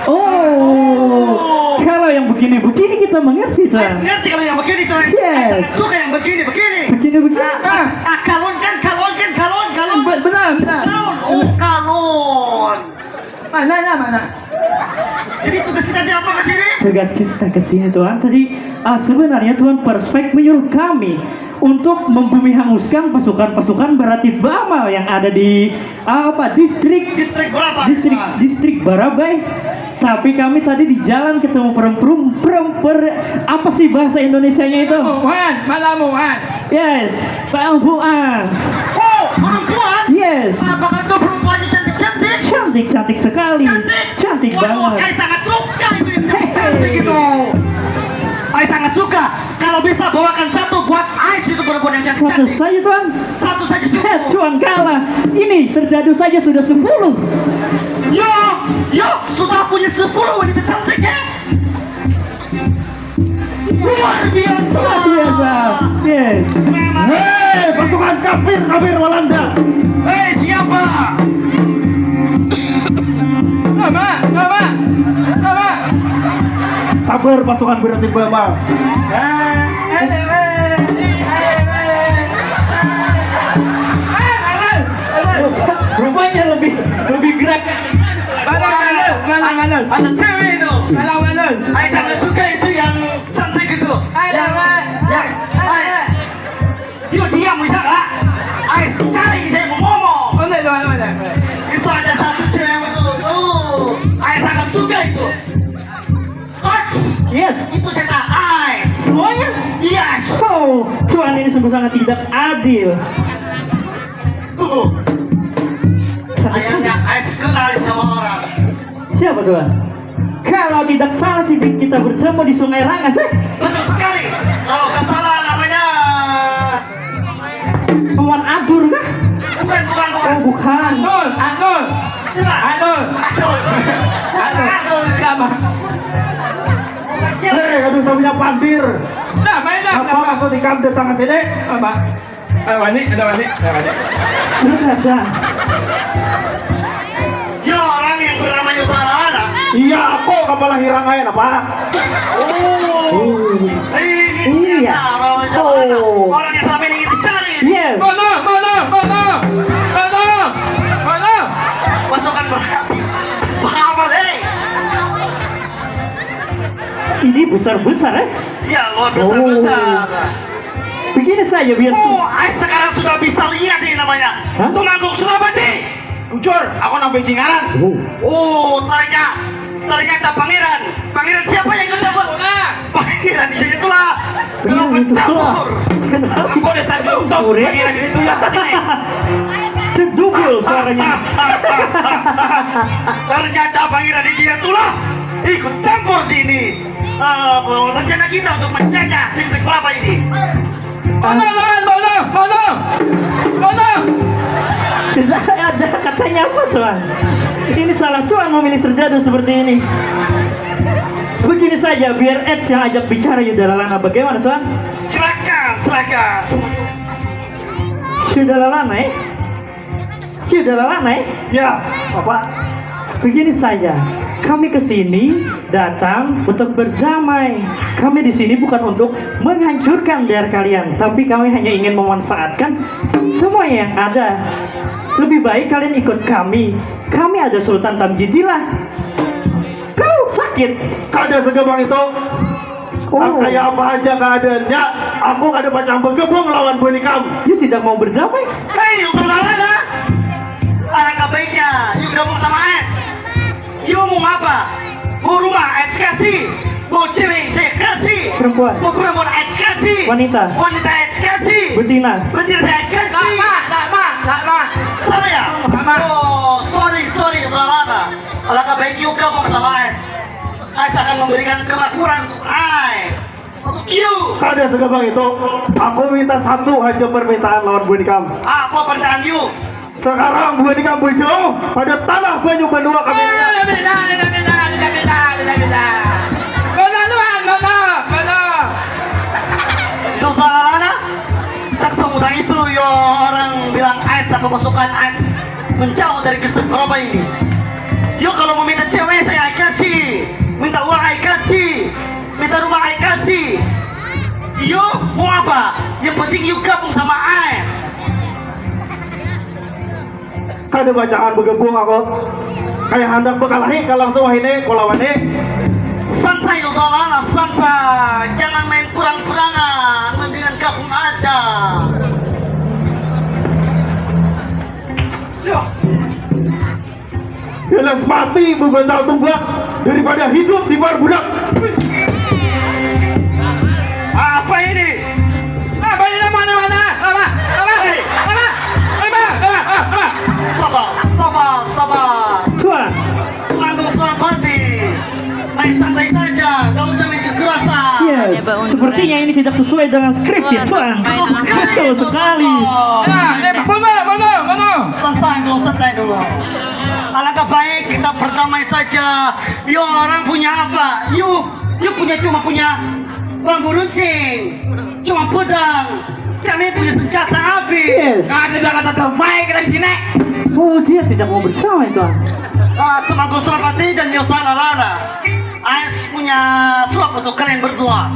Oh, kalau yang begini-begini kita mengerti, Tuan. Saya ngerti kalau yang begini, coy. Yes. Saya sangat suka yang begini-begini. Begini-begini. Ah, ah, ah, kalon kan, kalon kan, kalon, kalon. Be-, benar, benar. Kalon, oh, kalon. Mana, nah, mana? Jadi tugas kita ini apa ke sini? Tugas kita ke sini, Tuan. Tadi, ah, sebenarnya Tuan Perspek menyuruh kami untuk membumi hanguskan pasukan-pasukan Baratibama yang ada di, ah, apa, distrik, distrik berapa? Distrik, ah, distrik Barabai. Tapi kami tadi di jalan ketemu perempuan, perempuan, apa sih bahasa Indonesianya itu? Malamuan, malamuan. Yes, perempuan. Oh, perempuan? Yes. Apakah itu perempuannya cantik-cantik? Cantik, cantik sekali. Cantik? Cantik banget. Waduh, saya sangat suka itu yang cantik-cantik itu. Saya sangat suka. Kalau bisa bawakan satu buat Ais itu perempuan yang cantik-cantik. Satu saja, Tuan. Satu saja cukup. Heh, Tuan kalah. Ini serdadu saja sudah sepuluh. Yo, yo, sudah punya sepuluh wanita cantik ya. Luar biasa. Luar biasa. Yes. Memang. Hei, pasukan kafir, kafir Walanda. Hei, siapa? Nama, nama, nama. Sabar, pasukan Baratibama. Ah, aduh, eh, aduh, eh. Ah, aduh, aduh. Rupanya lebih, lebih gerak. Mana, mana, mana, mana? Ada cewek itu. Mana, mana? Saya sangat suka itu yang cantik itu. Ada, yang, Pak. Yang, ada, hai. Pak. Yuk, diam, bisa nggak? Ais, cari, saya mau ngomong. Oh, enggak, enggak, enggak, enggak. Itu ada satu cewek yang betul. Tuh, Ais sangat suka itu. Ais. Yes. Itu cetak Ais. Semuanya? Iya. Oh, Tuan ini sungguh sangat tidak adil. Tunggu. Kayaknya Ais kenal sama orang. Siapa, Tuan? Kalau tidak salah, tadi kita bertemu di Sungai Rangas, eh? Betul sekali. Kalau nggak salah namanya Paman Adur kah? Bukan, bukan, bukan. Oh, bukan. Anul, Anul. Siapa? Anul. Anul. Anul. Anul. Kenapa? Bukan siapa. Eh, aduh, saya punya pandir. Nah, main dah. Apa maksud ikam datang ke sini? Apa? Ada wani, ada wani, ada wani. Sudah, Chan. Dia orang yang bernama Yusara, nah. Iya, aku kepala Hirangai, apa? Oh. Oh. Ini iya. Ternyata orang Yusara, oh, orang yang selama ini kita cari. Yes. Mana, mana, mana? Mana? Mana? Pasukan berhati. Apa, hei? Ini besar-besar, eh? Iya, luar biasa. Oh. Besar. Begini saja, biar. Oh, ai sekarang sudah bisa lihat nih namanya. Hah? Tumanggung Surabati. Bujur, aku nang bisi ngaran. Oh. Oh, ternyata, ternyata pangeran. Pangeran siapa yang ikut campur? Pangeran Hidayatullah. Pangeran Hidayatullah. Kenapa? Aku udah satu utus pangeran Hidayatullah. Cedugul suaranya. Ternyata pangeran Hidayatullah ikut campur di ini. Eh, rencana kita untuk menjajah distrik kelapa ini. Mana, Tuan? Mana? Mana? Mana? Tidak ada katanya apa, Tuan. Ini salah Tuan memilih serdadu seperti ini. Begini saja, biar Eds yang ajak bicara Yuda Lalana. Bagaimana, Tuan? Silakan, silakan. Yuda Lalana, eh? Sudah lah, Nay. Ya, apa? Begini saja, kami ke sini datang untuk berdamai. Kami di sini bukan untuk menghancurkan daerah kalian, tapi kami hanya ingin memanfaatkan semua yang ada. Lebih baik kalian ikut kami. Kami ada Sultan Tamjidillah. Kau sakit. Kada segampang itu. Oh. Nang kaya apa haja keadaannya, aku kada pacang begabung lawan buhan ikam. You tidak mau berdamai? Hei, Utuh Lalana! Alangkah baiknya you gabung sama Eds. You mau apa? Mau rumah Eds kasih, mau cewek saya kasih, perempuan. Mau perempuan Eds kasih, wanita. Wanita Eds kasih, betina. Betina saya kasih. Lama, lama, lama. Sama ya? Lama. Oh, sorry, sorry, Utuh Lalana. Alangkah baik you gabung sama Eds. Ais akan memberikan kemakmuran untuk Ais. Untuk you. Kada segampang itu. Aku minta satu haja permintaan lawan buhan ikam. Apa permintaan you? Sekarang buah di kampung jauh pada tanah banyu banua kami. Tidak bisa, tidak bisa, tidak bisa, tidak bisa. Benar Tuhan, benar, benar. Sultan Lalana, tak semudah itu yo orang bilang ais sama pasukan ais menjauh dari Kristen berapa ini. Yo kalau mau minta cewek saya ai kasih, minta uang ai kasih, minta rumah ai kasih. Yo mau apa? Yang penting yo gabung sama ais. Kada bacangan begabung aku. Kayak handak bekalahi kalang sawah ini kulawan ni. Santai Sultan Lalana, santai. Jangan main kurang-kurangan, mendingan gabung aja. Jelas mati bebantal tumbak daripada hidup di budak. Apa ini? Apa ini? Mana, mana? Apa? Apa? Apa? Apa? Apa? Apa? Apa? Sabar, sabar, sabar. Tuan. Tuan Sultan Patih. Main santai saja, gak usah main kekerasan. Yes, sepertinya ini tidak sesuai dengan skrip ya, Tuan. Betul sekali. Betul sekali. Ya, eh, bono, bono, bono. Santai dulu, santai dulu. Alangkah baik kita berdamai saja. Yo, orang punya apa? Yo, yo punya, cuma punya bambu runcing, cuma pedang. Kami punya senjata habis. Yes. Ada dah kata damai kita di sini. Oh, dia tidak mau bersama itu. Ah, Semangku Surapati dan Yota Lalana. Ais punya sulap untuk kalian berdua.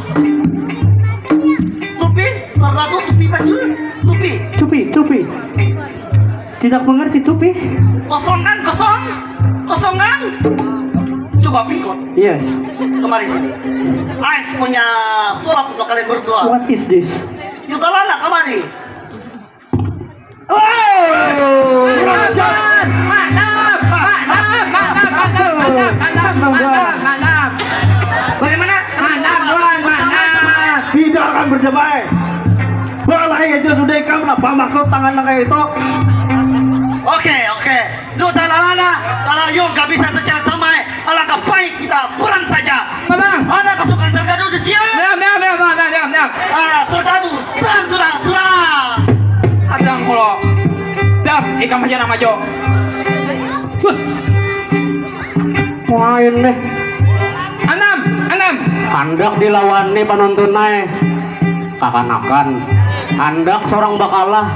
Tupi, seratu, tupi baju, tupi. Tupi, tupi. Tidak mengerti tupi. Kosong kan, kosong? Kosong kan? Coba pingkut. Yes. Kemari sini. Ais punya sulap untuk kalian berdua. What is this? Yutalana kemari. Oh, raja. Manam, manam, manam, manam, manam, manam, manam, manam. Bagaimana? Manam, Tuan, manam. Tidak akan berdamai. Balai aja sudah ikam, napa maksud tangan nang kaya itu? Oke, oke. Lu talalana, kalau yo gak bisa secara damai, alangkah baik kita perang saja. Perang. Mana pasukan Sergadu di siap? Diam, diam, diam, diam, diam, diam. Ah, Sergadu, serang sudah, serang. Adang kulo. Dam, ikam aja nang maju. Huh. Main deh. Anam, anam. Handak dilawani panuntun ai. Kakanakan. Handak sorang bakalah.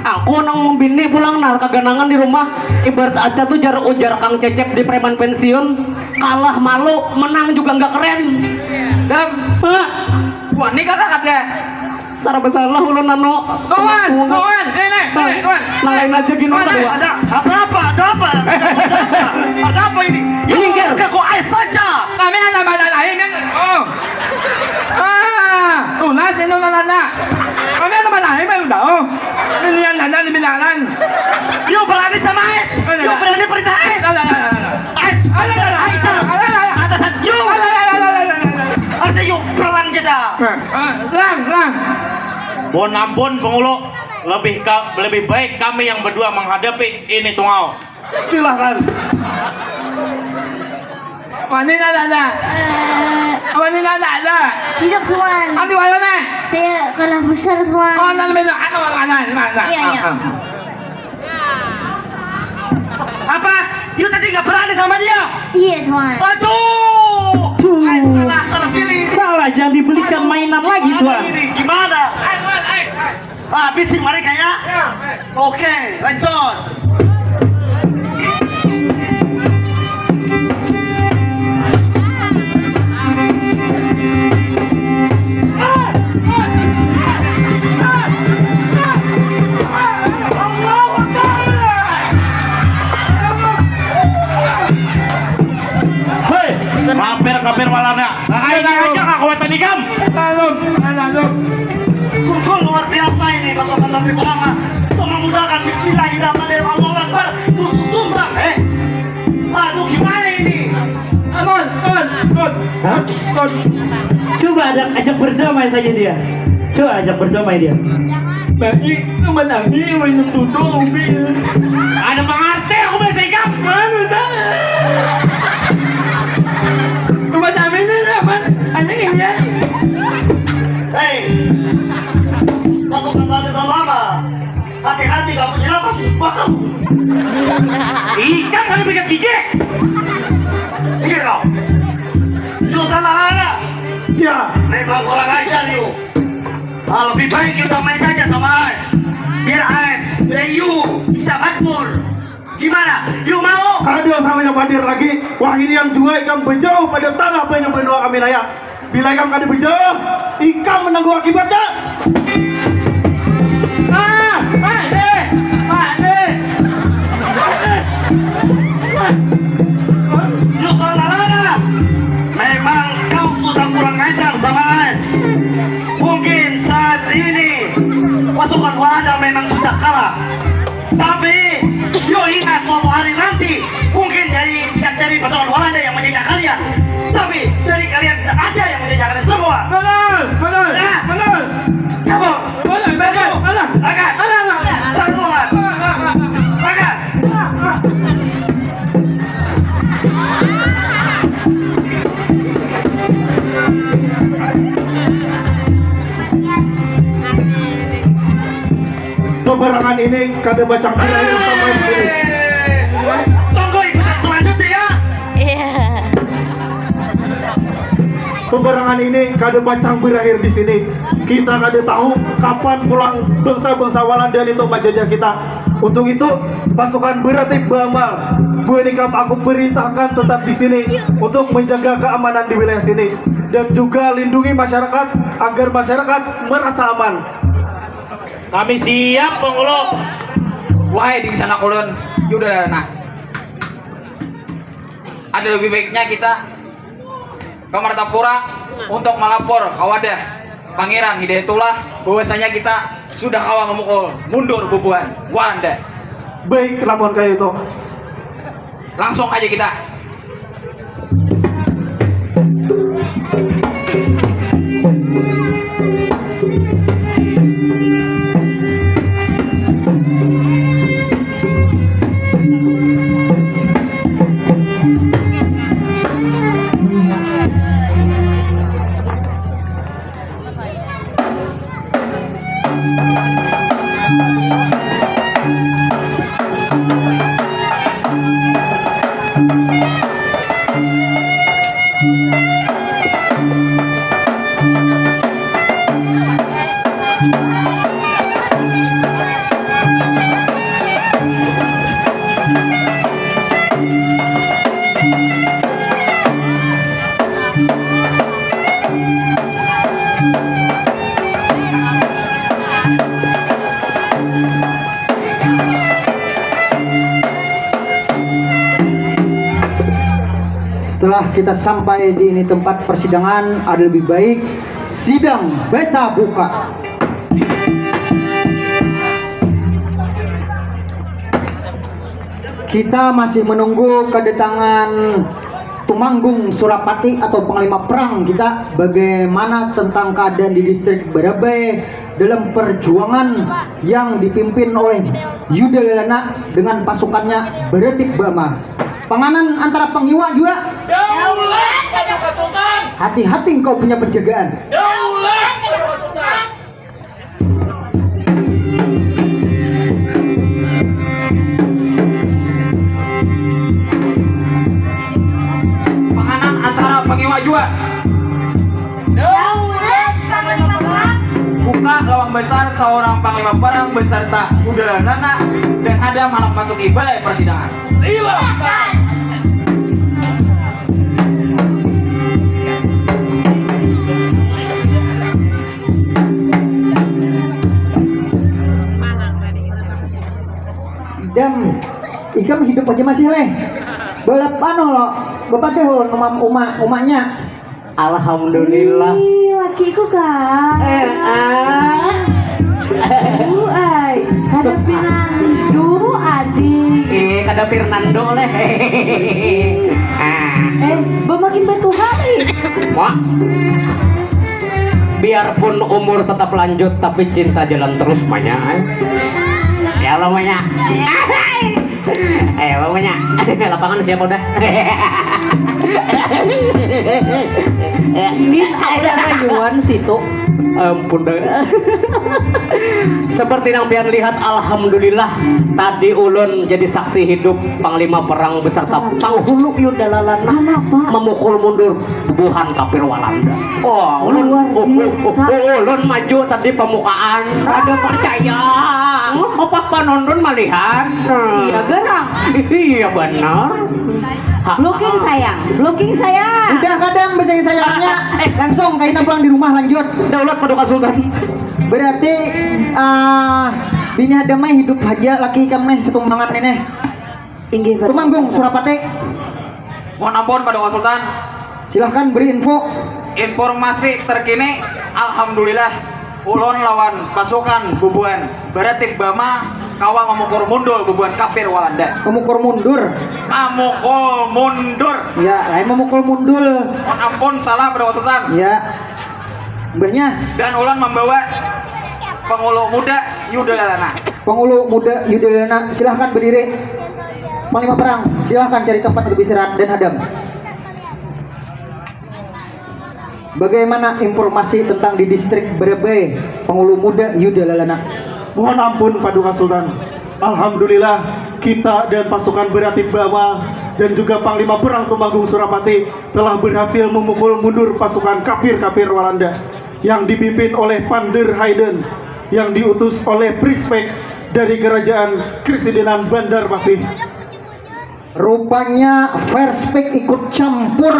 Aku nang bini pulang nah kaganangan di rumah. Ibarat aja tuh jar ujar Kang Cecep di preman pensiun. Kalah malu, menang juga nggak keren. Dam. Hah? Wani kakak kada. Sara basalah ulun anu. Kawan, kawan, ini, ini, kawan. Nang lain aja gini. Kawan, kawan. Ada, ada apa? Ada apa? Ada apa? Ada apa ini? Minggir. Ke gua ais saja. Kami ada badan lain kan? Oh. Ah, tunas ini tunas anak. Kami ada badan lain kan udah. Oh. Ini yang ada di binaran. Yo berani sama ais. Ada, ada. Yo berani perintah ais. Ada, ada, ada, ada. Ais. Ada, ada, ada. Ais. Ada, ada, ada. Atasan yo. Ada, ada, ada, ada, ada, ada. Harusnya yo perang jasa. Nah. Ah, lang, lang. Mohon ampun, Pangulu. Lebih ka-, lebih baik kami yang berdua menghadapi ini tungau. Silakan. Wani nada ada. Eh. Wani nada ada. Tidak, Tuan. Andi wala nih. Saya kalah besar, Tuan. Oh, nan beda. Anu, anu, anu, anu. Iya, iya. Ah, ah. Apa? You tadi nggak berani sama dia? Iya, Tuan. Aduh. Tuh. Ay, salah, salah pilih. Salah, jangan dibelikan mainan lagi, Tuan. Ini gimana? Habisi mereka ya. Oke, lanjut. Hei, kapir-kapir walanda. Ayo, aja kakuatan ikam. Lalu, lalu. Sungguh luar biasa ini pasukan Nabi Muhammad. Semua mudahkan Bismillahirrahmanirrahim. Allahu Akbar. Musuh tumbang, eh. Aduh, gimana ini? Aman, aman, aman. Hah? Aman. Coba ada ajak berdamai saja dia. Coba ajak berdamai dia. Bagi teman Abi, minum tutu, Abi. Ada mengerti aku bahasa ikam. Mana dah? Teman Abi ini aman. Anjing ini ya. Hei, pasukan Raja Tamama. Hati-hati kamu punya napas bau. Ikan ada pegang gigi. Iya kau. Sultan Lalana. Ya. Memang kurang ajar you. Ah, lebih baik you damai saja sama As. Biar As, biar you bisa makmur. Gimana? You mau? Kada usah banyak padir lagi. Wahini yang jua ikam bejauh pada tanah banyu benua kami naya. Bila ikam kada bejauh, ikam menanggung akibatnya. Ah, Pak Deh, Pak Deh, Pak Deh. Yusuf Lalana, memang kau sudah kurang ajar sama As. Mungkin saat ini pasukan Walanda memang sudah kalah. Tapi, yo ingat suatu hari nanti, mungkin dari tidak dari pasukan Walanda yang menjajah kalian, tapi dari kalian aja yang menjajah kalian semua. Benar, benar, ya. Benar. Kamu, benar, benar, benar, benar, benar. Satu, benar, benar, benar. Benar. Peperangan ini kada bacang birakhir sampai di sini. Tunggu episode selanjutnya ya. Iya. Peperangan ini kada pacang berakhir di sini. Kita kada tahu kapan pulang bangsa-bangsa Walanda itu menjajah kita. Untuk itu, pasukan Beratik Bama, buah nikam aku perintahkan tetap di sini untuk menjaga keamanan di wilayah sini dan juga lindungi masyarakat agar masyarakat merasa aman. Kami siap, Pengulu. Wahai di sana kulun, ya udah nah. Ada lebih baiknya kita ke Martapura untuk melapor ke wadah Pangeran Hidayatullah bahwasanya kita sudah kawa memukul mundur bubuhan Walanda. Baik, lamun kaya itu. Langsung aja kita. Setelah kita sampai di ini tempat persidangan, ada lebih baik sidang beta buka. Kita masih menunggu kedatangan Tumanggung Surapati atau panglima perang kita, bagaimana tentang keadaan di distrik Barabai dalam perjuangan yang dipimpin oleh Yuda Lalana dengan pasukannya Beretik Bama. Panganan antara pangiwa juga. Daulat pada pasukan. Hati-hati engkau punya penjagaan. Daulat pada pasukan. Panganan antara pangiwa jua. Buka lawang besar seorang panglima perang beserta Udalanana dan Adam handak masuki balai persidangan. Silakan. Dam, ikam hidup aja masih leh. Balap anu lo, bapak teh ulun uma uma umanya. Alhamdulillah. Ih, lakiku kak. Eh, ah. Aduh, ay. Kada pinandu, adik. Eh, kada Fernando leh. Ah. Eh, bamakin batuha nih. Wah. Biarpun umur tetap lanjut, tapi cinta jalan terus, Manya. Eh. Kalau punya, eh, pokoknya lapangan siap udah. Ini ada rayuan situ. Ampun dah. Seperti yang pian lihat, alhamdulillah, tadi ulun jadi saksi hidup Panglima Perang beserta Penghulu Yuda Lalana. Kenapa? Memukul mundur bubuhan kafir Walanda. Oh, ulun, luar biasa. Oh, oh, oh, ulun maju tadi pamukaan. Ada percaya. Apa penonton melihat? Iya, garang. Iya, benar. Vlogging, sayang. Vlogging, sayang. Udah kadang bahasa sayangnya. Eh, langsung kaina pulang di rumah, lanjut. Daulat Paduka Sultan. Berarti, ah, bini hadam ai hidup haja, laki ikam nih setumbangan ini. Inggih, Pak. Tumanggung Surapati. Mohon ampun, Paduka Sultan. Silahkan beri info. Informasi terkini, alhamdulillah, ulun lawan pasukan bubuhan Baratib Bama kawa mamukul mundur bubuhan kafir Walanda. Mamukul mundur. Mamukul mundur. Ya, lain mamukul mundur. Mohon ampun, salah, Paduka Sultan. Ya. Mbahnya. Dan ulun membawa Pengulu Muda Yuda Lalana. Pengulu Muda Yuda Lalana, silahkan berdiri. Panglima Perang, silahkan cari tempat untuk istirahat dan hadam. Bagaimana informasi tentang di distrik Barabai, Pengulu Muda Yuda Lalana? Mohon ampun, Paduka Sultan. Alhamdulillah, kita dan pasukan Baratib Bama dan juga Panglima Perang Tumanggung Surapati telah berhasil memukul mundur pasukan kafir-kafir Walanda yang dipimpin oleh Pander Hayden, yang diutus oleh Prispek dari Kerajaan Keresidenan Banjarmasin. Rupanya First Pick ikut campur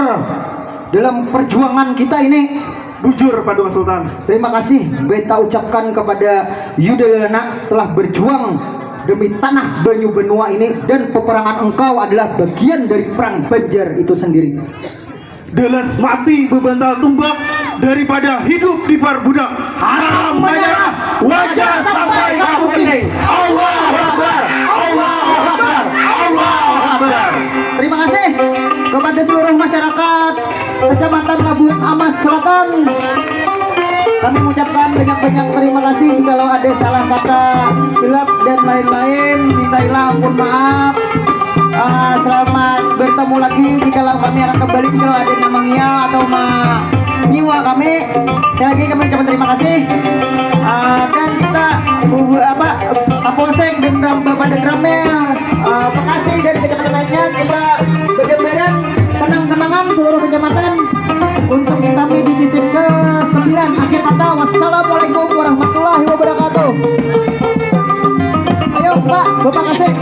dalam perjuangan kita ini. Bujur, Paduka Sultan. Terima kasih beta ucapkan kepada Yuda Lalana telah berjuang demi tanah banyu benua ini, dan peperangan engkau adalah bagian dari perang Banjar itu sendiri. Dalas mati bebantal tumbak daripada hidup diparbudak. Haram menyerah, wajah sampai ka puting. Allahu Akbar, Allahu Akbar, Allahu Akbar. Terima kasih kepada seluruh masyarakat Kecamatan Labuhan Amas Selatan. Kami mengucapkan banyak-banyak terima kasih jikalau ada salah kata, hilaf dan lain-lain, mintailah ampun maaf. Ah, selamat bertemu lagi jikalau kami akan kembali, jikalau ada nang mangiau atau menyiwa kami. Sekali lagi kami ucapkan terima kasih. Ah, dan kita, bu-, apa, Kapolsek dan Ram-, Bapak Danramil, ah, Bekasi dan kecamatan lainnya, kita bergambaran kenang-kenangan seluruh kecamatan untuk kami di titik ke sembilan. Akhir kata, wassalamualaikum warahmatullahi wabarakatuh. Ayo, Pak, Bapak kasih.